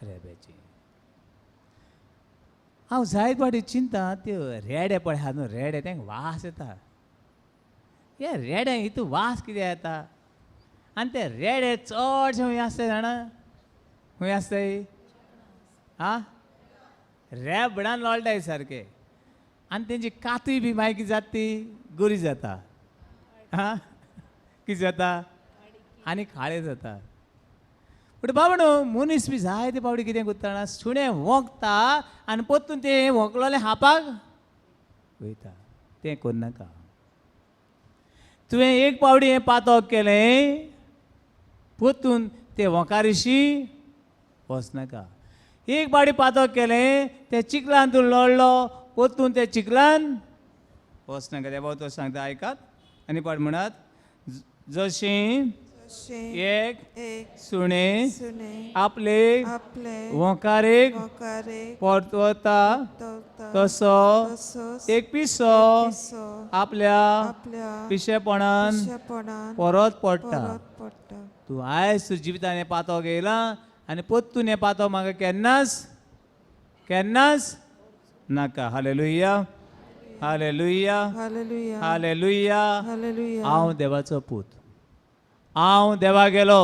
Speaker 1: रेब्याचें. हांव जायत फावटी चिंता, त्यो रेडे पळय आहा न्हू, रेडे तेंका वास येता. हे रेडे हितू वास कितें येता? आनी ते रेडे चडशे खंय आसताय जाणा? खंय आसताय? आं, रेबडान लोळटाय सारके. आनी तेंची कातूय बी मागीर कितें जाता? ती गोरी जाता. आं, कितें जाता? आनी काळें जाता. पूण बाबा न्हू, मनीस बी जायते फावटी कितें करता जाणा? सुणें वोंकता आनी परतून तें वोंकलोलें खावपाक वयता. तें करनाका. तुवें एक पावटी हें पातक केलें, परतून तें वोंकारिशी वचनाका. एक पावटी पातक केलें, तें चिखलान तूं लडलो, परतून तें चिखलान वचनाका. देवा तो सांगता, आयकात आनी पाट म्हणात, जशें
Speaker 2: जशें
Speaker 1: एक
Speaker 2: एक
Speaker 1: सुणें
Speaker 2: सुणें
Speaker 1: आपले
Speaker 2: आपले
Speaker 1: वोंकारेक
Speaker 2: वोंकारेक
Speaker 1: परतवता,
Speaker 2: तवता,
Speaker 1: तसो
Speaker 2: तसोच
Speaker 1: एक पिसो
Speaker 2: पिसो
Speaker 1: आपल्या
Speaker 2: आपल्या
Speaker 1: पिशेपणान
Speaker 2: पिशेपणान
Speaker 1: परत पडटा.
Speaker 2: परत पडटा.
Speaker 1: तूं आयज तुज्या जिवितान हें पातक येयलां आनी परतून हें पातक म्हाका केन्नाच केन्नाच नाका. Hallelujah. Hallelujah.
Speaker 2: Hallelujah.
Speaker 1: Hallelujah.
Speaker 2: Hallelujah.
Speaker 1: हांव देवाचो पूत, हांव देवा गेलो,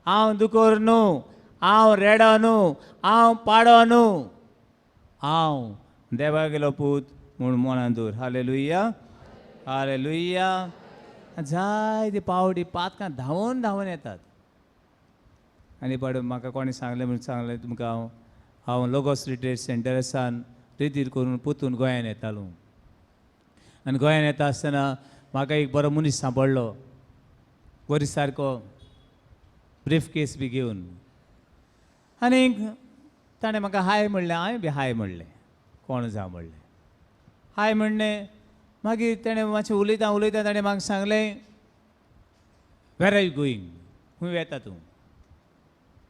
Speaker 1: हांव दुकोर न्हू, हांव रेडो न्हू, हांव पाडो न्हू, हांव देवा गेलो पूत म्हूण मनान दवर. हालेलुया. हालेलुया. जायते पावटी पातकां धांवून धांवून येतात. आनी पाड म्हाका कोणें सांगलें म्हूण सांगलें तुमकां, हांव लोगोस रिट्रीट सेंटरासान रितीर करून परतून गोंयान येतालो. आनी गोंयान येता आसतना म्हाका एक बरो मनीस सांपडलो, बरी सारको ब्रीफ केस बी घेवन. आनी ताणें म्हाका हाय म्हणलें, हांवें बी हाय म्हणलें, कोण जावं म्हणलें, हाय म्हणलें. मागीर तेणें मातशें उलयता उलयता ताणें म्हाका सांगलें, where are you going? खंय वेता तूं?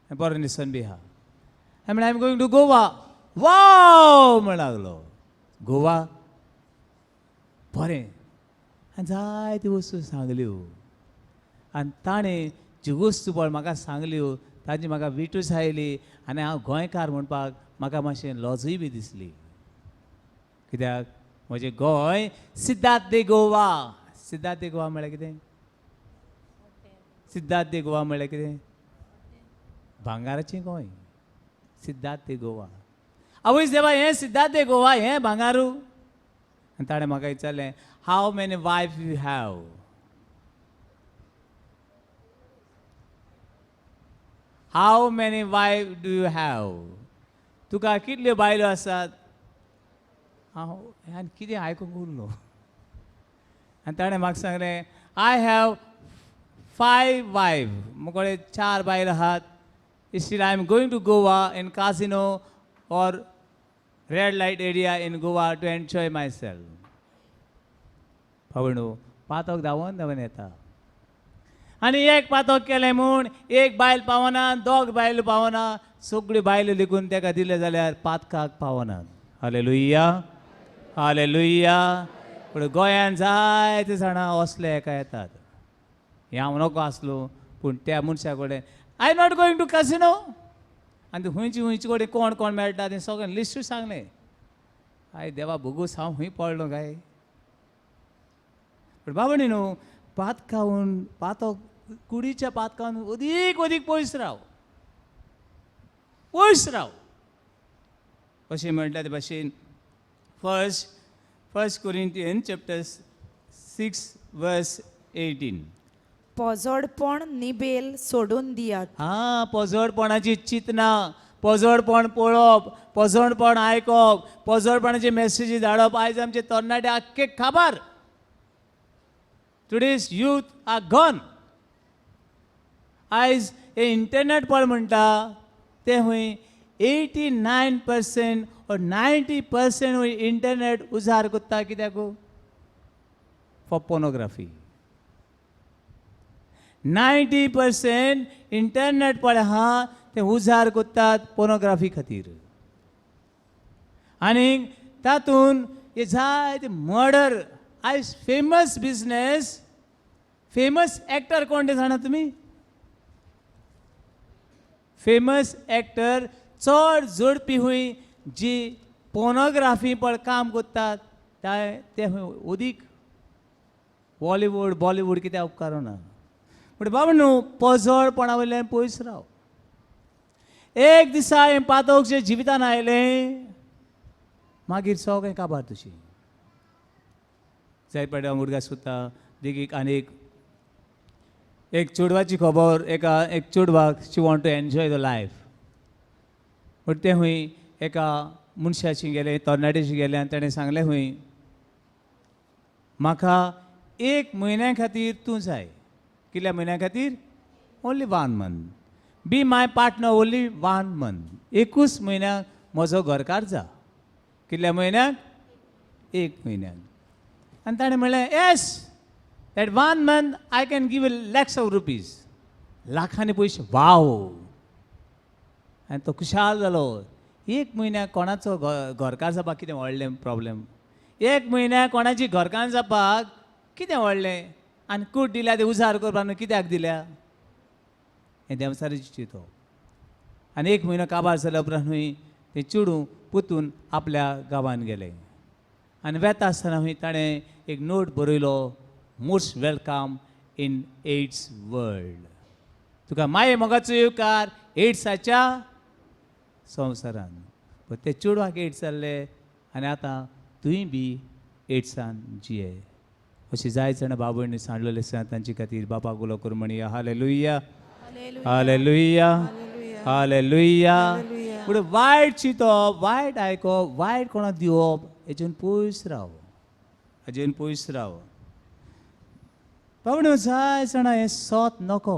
Speaker 1: बरो न्हेसोन बी आहा. हांवें म्हणलें, I am going to Goa. Wow म्हण लागलो, गोवा बरें. आनी जायत्यो वस्तू सांगल्यो. आनी ताणें ज्यो वस्तू पळय म्हाका सांगल्यो ताजी म्हाका विटूच आयली. आनी हांव गोंयकार म्हणपाक म्हाका मातशें लजूय बी दिसली. कित्याक म्हजें गोंय सिद्धार्थ दे गोवा. सिद्धार्थ दे गोवा म्हळ्यार कितें? सिद्धार्थ दे गोवा म्हळ्यार कितें? भांगाराचें गोंय. सिद्धार्थ दे गोवा. आवयस देवा, हें सिद्धार्थ दे गोवा, हें भांगारू. आनी ताणें म्हाका विचारलें, how many wife you have? How many wife do you have? तुका कितल्यो बायलो आसात? हांव आनी कितें आयकूंक उरलो. आनी ताणें म्हाका सांगलें, I have 5 wife, मुकोडे 4 बायल आहात. Still I am going to Goa in casino or red light area in Goa to enjoy myself. भावणो पातक धांवन धांवन येता आनी एक पातक केलें म्हूण एक बायल पावना, दोग बायल पावना, सगळ्यो बायलो लेगून तेका दिलें जाल्यार पातकाक पावना. Hallelujah, hallelujah. पूण गोंयान जायते जाणां असले एका येतात. हें हांव नको आसलो पूण त्या मनशा कडेन I not going to casino. आनी खंयची खंयचे कडेन कोण कोण मेळटा तें सगळें लिस्टूय सांगलें. I देवा भोगूस हांव खंय पडलो काय. पूण बाबणी न्हू पातकावन पातक कुडीच्या पातकावन अदीक अदीक पयस राव, पयस राव. अशें म्हणटा ते भाशेन फर्स्ट कोरिंथियन चॅप्टर 6 वर्स 18.
Speaker 7: पोजोडपण निबेल सोडून दियात.
Speaker 1: हां, पोजोडपणाची चिंतना, पोजोडपण पळोवप, पोजोडपण आयकप, पोजोडपणाची मॅसेजी धाडप. आयज आमचे तरणाटे आख्खे खाबार. Today's youth are gone. आयज हे इंटरनेट पळ म्हणटा तें खंय 89% or 90% खंय इंटरनेट उजार करता. कित्याक? For pornography. 90% Internet पळय आहा तें उजार करतात पोर्नोग्राफी खातीर. आनी तातूंत हे जायते मर्डर. आयज फेमस बिजनेस, फेमस एक्टर कोण ते जाणा तुमी? फेमस एक्टर चड जोडपी हुंय जी पोर्नोग्राफी पळ काम करतात ते हुंय अदीक बॉलिवूड बॉलिवूड कित्याक उपकारना. पूण बाबा न्हू पोजोडपणा वयल्यान पयस राव. एक दिसा हें पातक जें जिवितान आयलें मागीर सगळें काबार तुशी. जाय पडटा हांव उडगास सोदता देखीक. आनी एक चेडवाची खबर, एका एक चेडवाक she want to enjoy the life. पूण तें खंय एका मनशाशी गेलें, तरणाटेशी गेलें आनी ताणें सांगलें खंय म्हाका 1 म्हयन्या खातीर तूं जाय. कितल्या म्हयन्या खातीर? Only 1 month. Be my partner only 1 month. 21 म्हयन्याक म्हजो घरकार जा. कितल्या म्हयन्याक? 1 म्हयन्याक. आनी ताणें म्हणलें yes, that 1 month I can give lakhs of rupees. लाखांनी पयशे. वाव. आनी तो खुशाल जालो. 1 म्हयन्याक कोणाचो घरकार जावपाक कितें व्हडलें प्रॉब्लेम? 1 म्हयन्याक कोणाची घरकार जावपाक कितें व्हडलें? आनी कूट दिल्या ते उजार करपाक न्हू कित्याक दिल्या? हें देंवचाराचें चिंतप. आनी 1 म्हयनो काबार जाल्या उपरांत न्हय तें चेडूं पुतून आपल्या गांवांत गेलें. आनी वेता आसतना खंय ताणें एक note बरयलो, most welcome in AIDS world. तुका माये मोगाचो येवकार एड्साच्या संवसारान. पूण ते चेडवाक एड्स जाल्ले आनी आतां तुंय बी एड्सान जिये. अशें जायत जाणां बाबयणी सांडलेले आसा तांचे खातीर बापाक उलो करून म्हणया हालेलुया, हालेलुया, हालेलुया. पूण वायट चिंतप, वायट आयकप, वायट कोणाक दिवप हेजेन पयस राव, हेजेन पयस राव. बाबडो जाय जाणां हें सोत नको,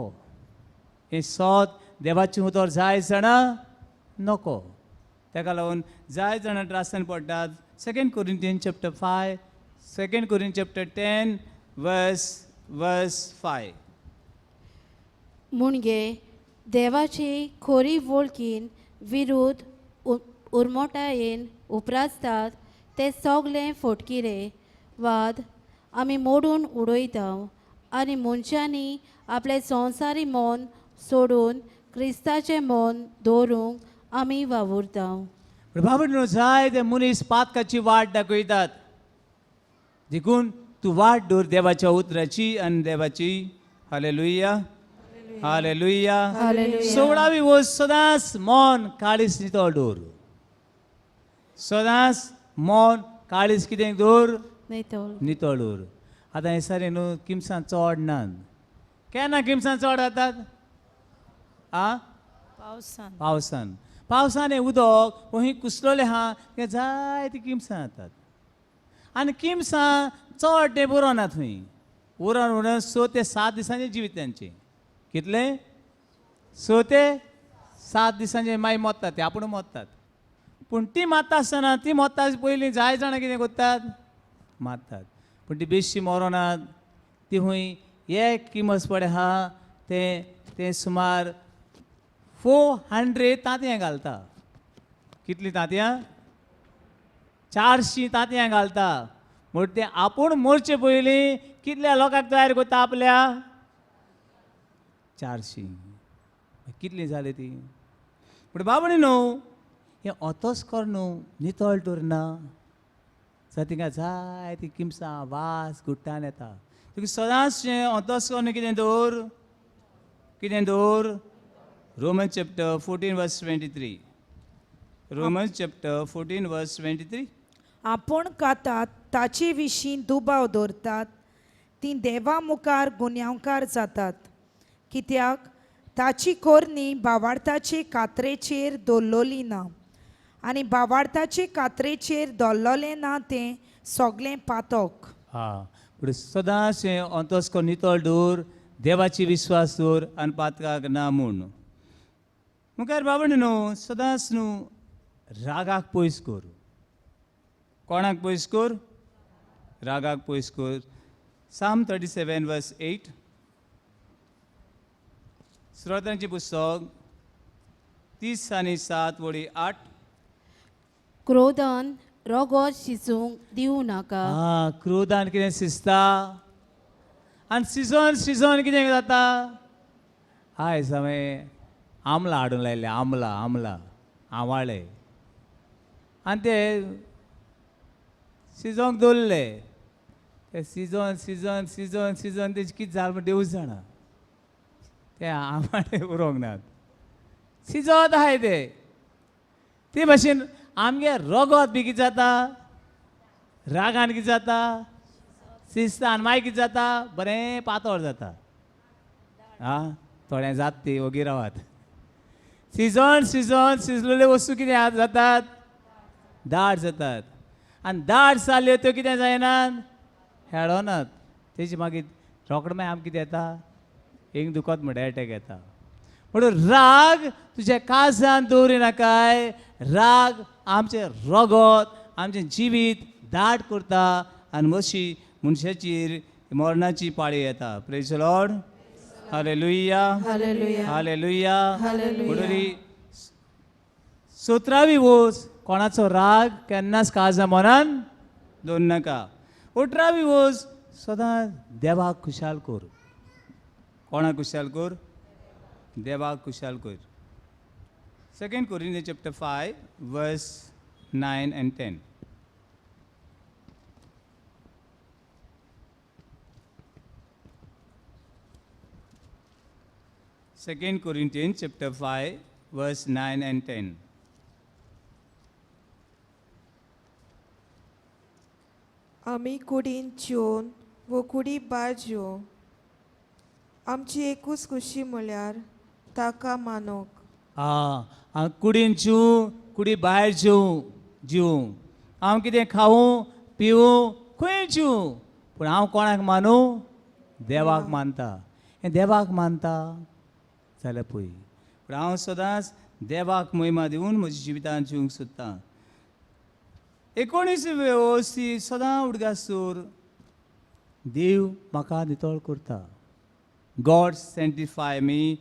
Speaker 1: हें सोत देवाचें उतर जाय जाणां नको. ताका लागून जाय जाणां त्रासान पडटात. 2 Corinthians chapter 5, 2 Corinthians chapter 10 verse 5.
Speaker 5: Munage देवाची खोरी वळखीन विरुद्ध उर्मोटायेन उपरासतात ते सगळे फोटकिरे वाद आमी मोडून उडयता आनी मनशांनी आपलें संवसारी मन सोडून क्रिस्ताचें मन दवरूंक आमी वावुरता.
Speaker 1: बाबा जाय ते मनीस पातकाची वाट दाखयतात. देखून तूं वाट दवर देवाच्या उतराची आनी देवाची. Hallelujah, hallelujah. सोळावी वस्त सदांच मन काळीज नितळ दवर. सदांच मन काळीज कितें दवर? नितळ दवर. आतां हे सारे न्हू किमसां चड ना. केन्ना किमसां चड जातात? आ
Speaker 7: पावसान.
Speaker 1: पावसान. पावसान हें उदक खंय कुसलोलें आहा तें जायतीं किमसां जातात. आनी किमसां चड तें बरो ना थंय. उरण उरण 6 ते 7 दिसांचें जिवीत तेंचें. कितलें? 6 ते 7 दिसांचें मागीर मोत्तात ते, आपूण मोत्तात. पूण ती मारता आसतना ती मोत्ता पयलीं जाय जाणां कितें करतात, मारतात. पूण ती बेश्टी मरोनात, ती खंय एक किमस पडे आहा तें तें सुमार 400 तांतयां घालता. कितलीं तांतयां? 400 तांतयां घालता. म्हण तें आपूण मरचे पयलीं कितल्या लोकांक तयार करता आपल्या? 400. कितलीं जालीं तीं? पूण बाबणी न्हू हें ओतोच कर न्हू, नितळ दवरना जाल्यार तिंगा जाय ती किमसां वास गुट्टान येता. तुका सदांच हें ओतोच कर न्हू कितें दवर, कितें दवर? Roman chapter 14 verse 23. Roman chapter 14 verse 23.
Speaker 7: आपूण खातात ताचे विशीं दुबाव दवरतात तीं देवा मुखार गुन्यांवकार जातात, कित्याक ताची कोरणी बावार्थाचे कात्रेचेर दवरलोली ना आनी बावार्थाचे कात्रेचेर दवरलोलें ना तें सगळें पातक.
Speaker 1: हा, पूण सदांच हें अंतस्को नितळ दवर, देवाची विश्वास दवर आनी पातकाक ना म्हूण. मुखार बाबा न्हू सदांच न्हू रागाक पयस कर. कोणाक पयस कर? रागाक पयस कर. Psalm 37 verse 8. श्रोत्यांचें पुस्तक 37 वळी 8.
Speaker 5: क्रोधान रोगोत शिजूंक दिवं नाका.
Speaker 1: आं, क्रोधान कितें शिजता आनी शिजोन शिजोन कितें जाता? आयज हांवें आमला हाडून लायले, आमला आमला आंवाळे, आनी ते शिजोवंक दवरले. ते शिजोन शिजोन शिजोन शिजोन तेजें कितें जालें म्हण देवूच जाणा. ते आंवाळे उरोंक नात, शिजोत आहाय ते. ते भाशेन आमगे रगत बी कितें जाता? रागान कितें जाता? शिजता. आनी मागीर कितें जाता? बरें पातळ जाता. आं, थोडें जाता ती ओगी रावात. शिजोन शिजोन शिजलेल्यो वस्तू कितें जातात? दाट जातात. आनी दाट जाल्यो त्यो कितें जायनात? हेडोनात. तेजी मागीर रोकडो मागीर आमकां कितें येता? एक दुखत म्हणटा एटॅक येता. म्हणून राग तुज्या काळजान दवरिनाकाय. राग आमचें रगत आमचें जिवीत दाट करता आनी अशी मनशाचेर मरणाची पाळी येता. Praise Lord. Hallelujah, hallelujah. म्हणून 17वी वोस, कोणाचो राग केन्नाच काळजा मनान दवर नाका. 18वी वोस, सदांच देवाक खुशाल कर. कोणाक खुशाल कर? देवाक खुशाल कर. 2 Corinthians chapter 5 verse 9 and 10. 2 Corinthians chapter 5 verse 9 and 10.
Speaker 2: आमी कुडीन जेवन वो कुडी भायर जेवं, आमची एकूच खुशी म्हळ्यार ताका मानूंक.
Speaker 1: आं, कुडीन जेवूं कुडी भायर जेवूं जेवूं, हांव कितें खावूं पिवूं खंय जेवूं, पूण हांव कोणाक मानूं? देवाक मानता. हें देवाक मानता जाल्यार पळय. पूण हांव सदांच देवाक महिमा दिवन म्हज्या जिवितांत जिवंक सोदतां. 19 वोस ती सदां उडगास दवर, देव म्हाका नितळ करता. God sanctify me.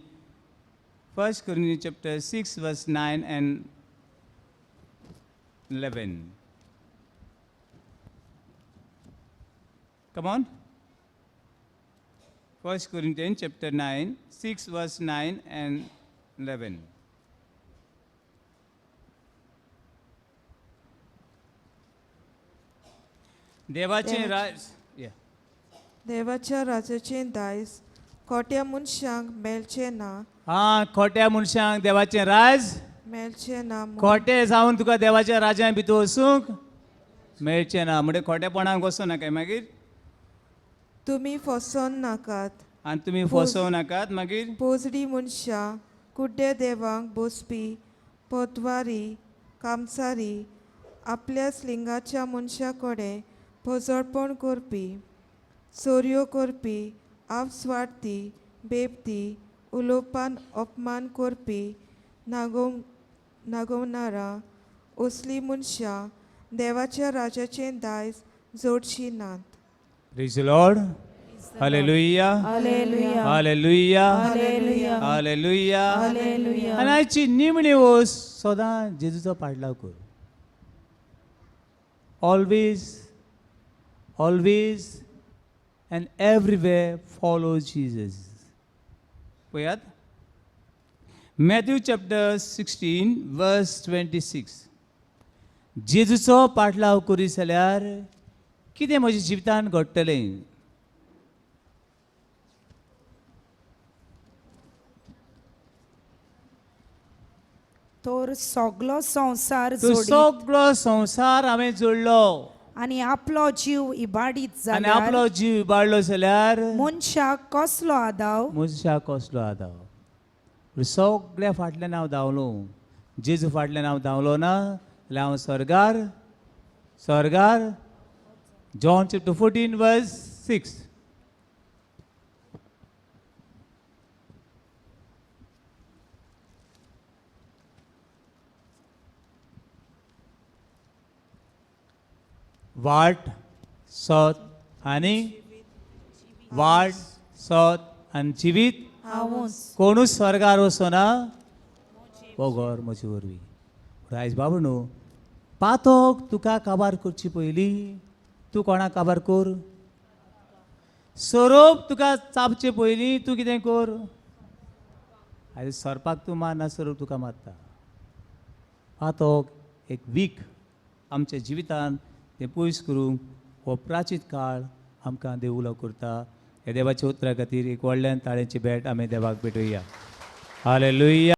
Speaker 1: 1 Corinthians chapter 6 verse 9 and 11. Come on. 1 Corinthians chapter 6 verse 9 and 11. देवाचें राज.
Speaker 2: देवाच्या राजाचें दायज खोट्या मनशांक मेळचें ना.
Speaker 1: आं, खोट्या मनशांक देवाचें राज
Speaker 2: मेळचें ना.
Speaker 1: खोटे जावन तुका देवाच्या राजान भितर वचूंक मेळचें ना. म्हणजे खोटेपणाक वचूं नाका. मागीर
Speaker 2: तुमी फसोन नाकात.
Speaker 1: आनी तुमी फसोवं नाकात. मागीर
Speaker 2: पोजडी मनशां, कुड्डे देवांक बसपी, पोतवारी, कामसारी, आपल्याच लिंगाच्या मनशा कडेन पोजडपण करपी, चोरयो करपी, आपस्वार्थी, बेबदी, उलोवपान अपमान करपी, नागोवणारां असलीं मनशां देवाच्या राजाचें दायज जोडचीं नात.
Speaker 1: Praise Lord. Hallelujah. Hallelujah. Hallelujah. आनी आयची निमणी वस सदां जेजूचो पाडलाव कर. Always, always and everywhere follow Jesus. पळयात, Matthew chapter 16 verse 26. जेजूचो पाटलाव करीत जाल्यार कितें म्हज्या जिवितान घडटलें?
Speaker 7: तर सगलो संवसार
Speaker 1: तो
Speaker 7: जोडीत
Speaker 1: सगळो संवसार हांवें जोडलो
Speaker 7: आनी आपलो जीव इबाडीत
Speaker 1: आनी
Speaker 7: जाल्यार
Speaker 1: आपलो जीव इबाडलो जाल्यार
Speaker 7: मनशाक कसलो आदाव?
Speaker 1: मनशाक कसलो आदाव? सगळ्या फाटल्यान हांव धांवलो, जेजू फाटल्यान हांव धांवलो ना जाल्यार हांव स्वर्गार स्वर्गार. John chapter 14 verse 6. वाट, सत आनी वाट, सत आनी जिवीत.
Speaker 7: हांवूच.
Speaker 1: कोणूच स्वर्गार वचना बगर म्हजे वरवीं. आयज बाबू न्हू, पातोक तुका काबार करची पयलीं तूं कोणाक काबार कर. सोरोप तुका चाबचे पयलीं तूं कितें कर. आयज सोरपाक तूं मारना, सोरोप तुका मारता. पातोक एक वीक आमच्या जिवितान तें पयस करूंक हो प्राचीत काळ आमकां देव उलो करता. ह्या देवाच्या उतरा खातीर एक व्हडल्यान ताळ्यांची भेट आमी देवाक भेटोवया. हालेलुया.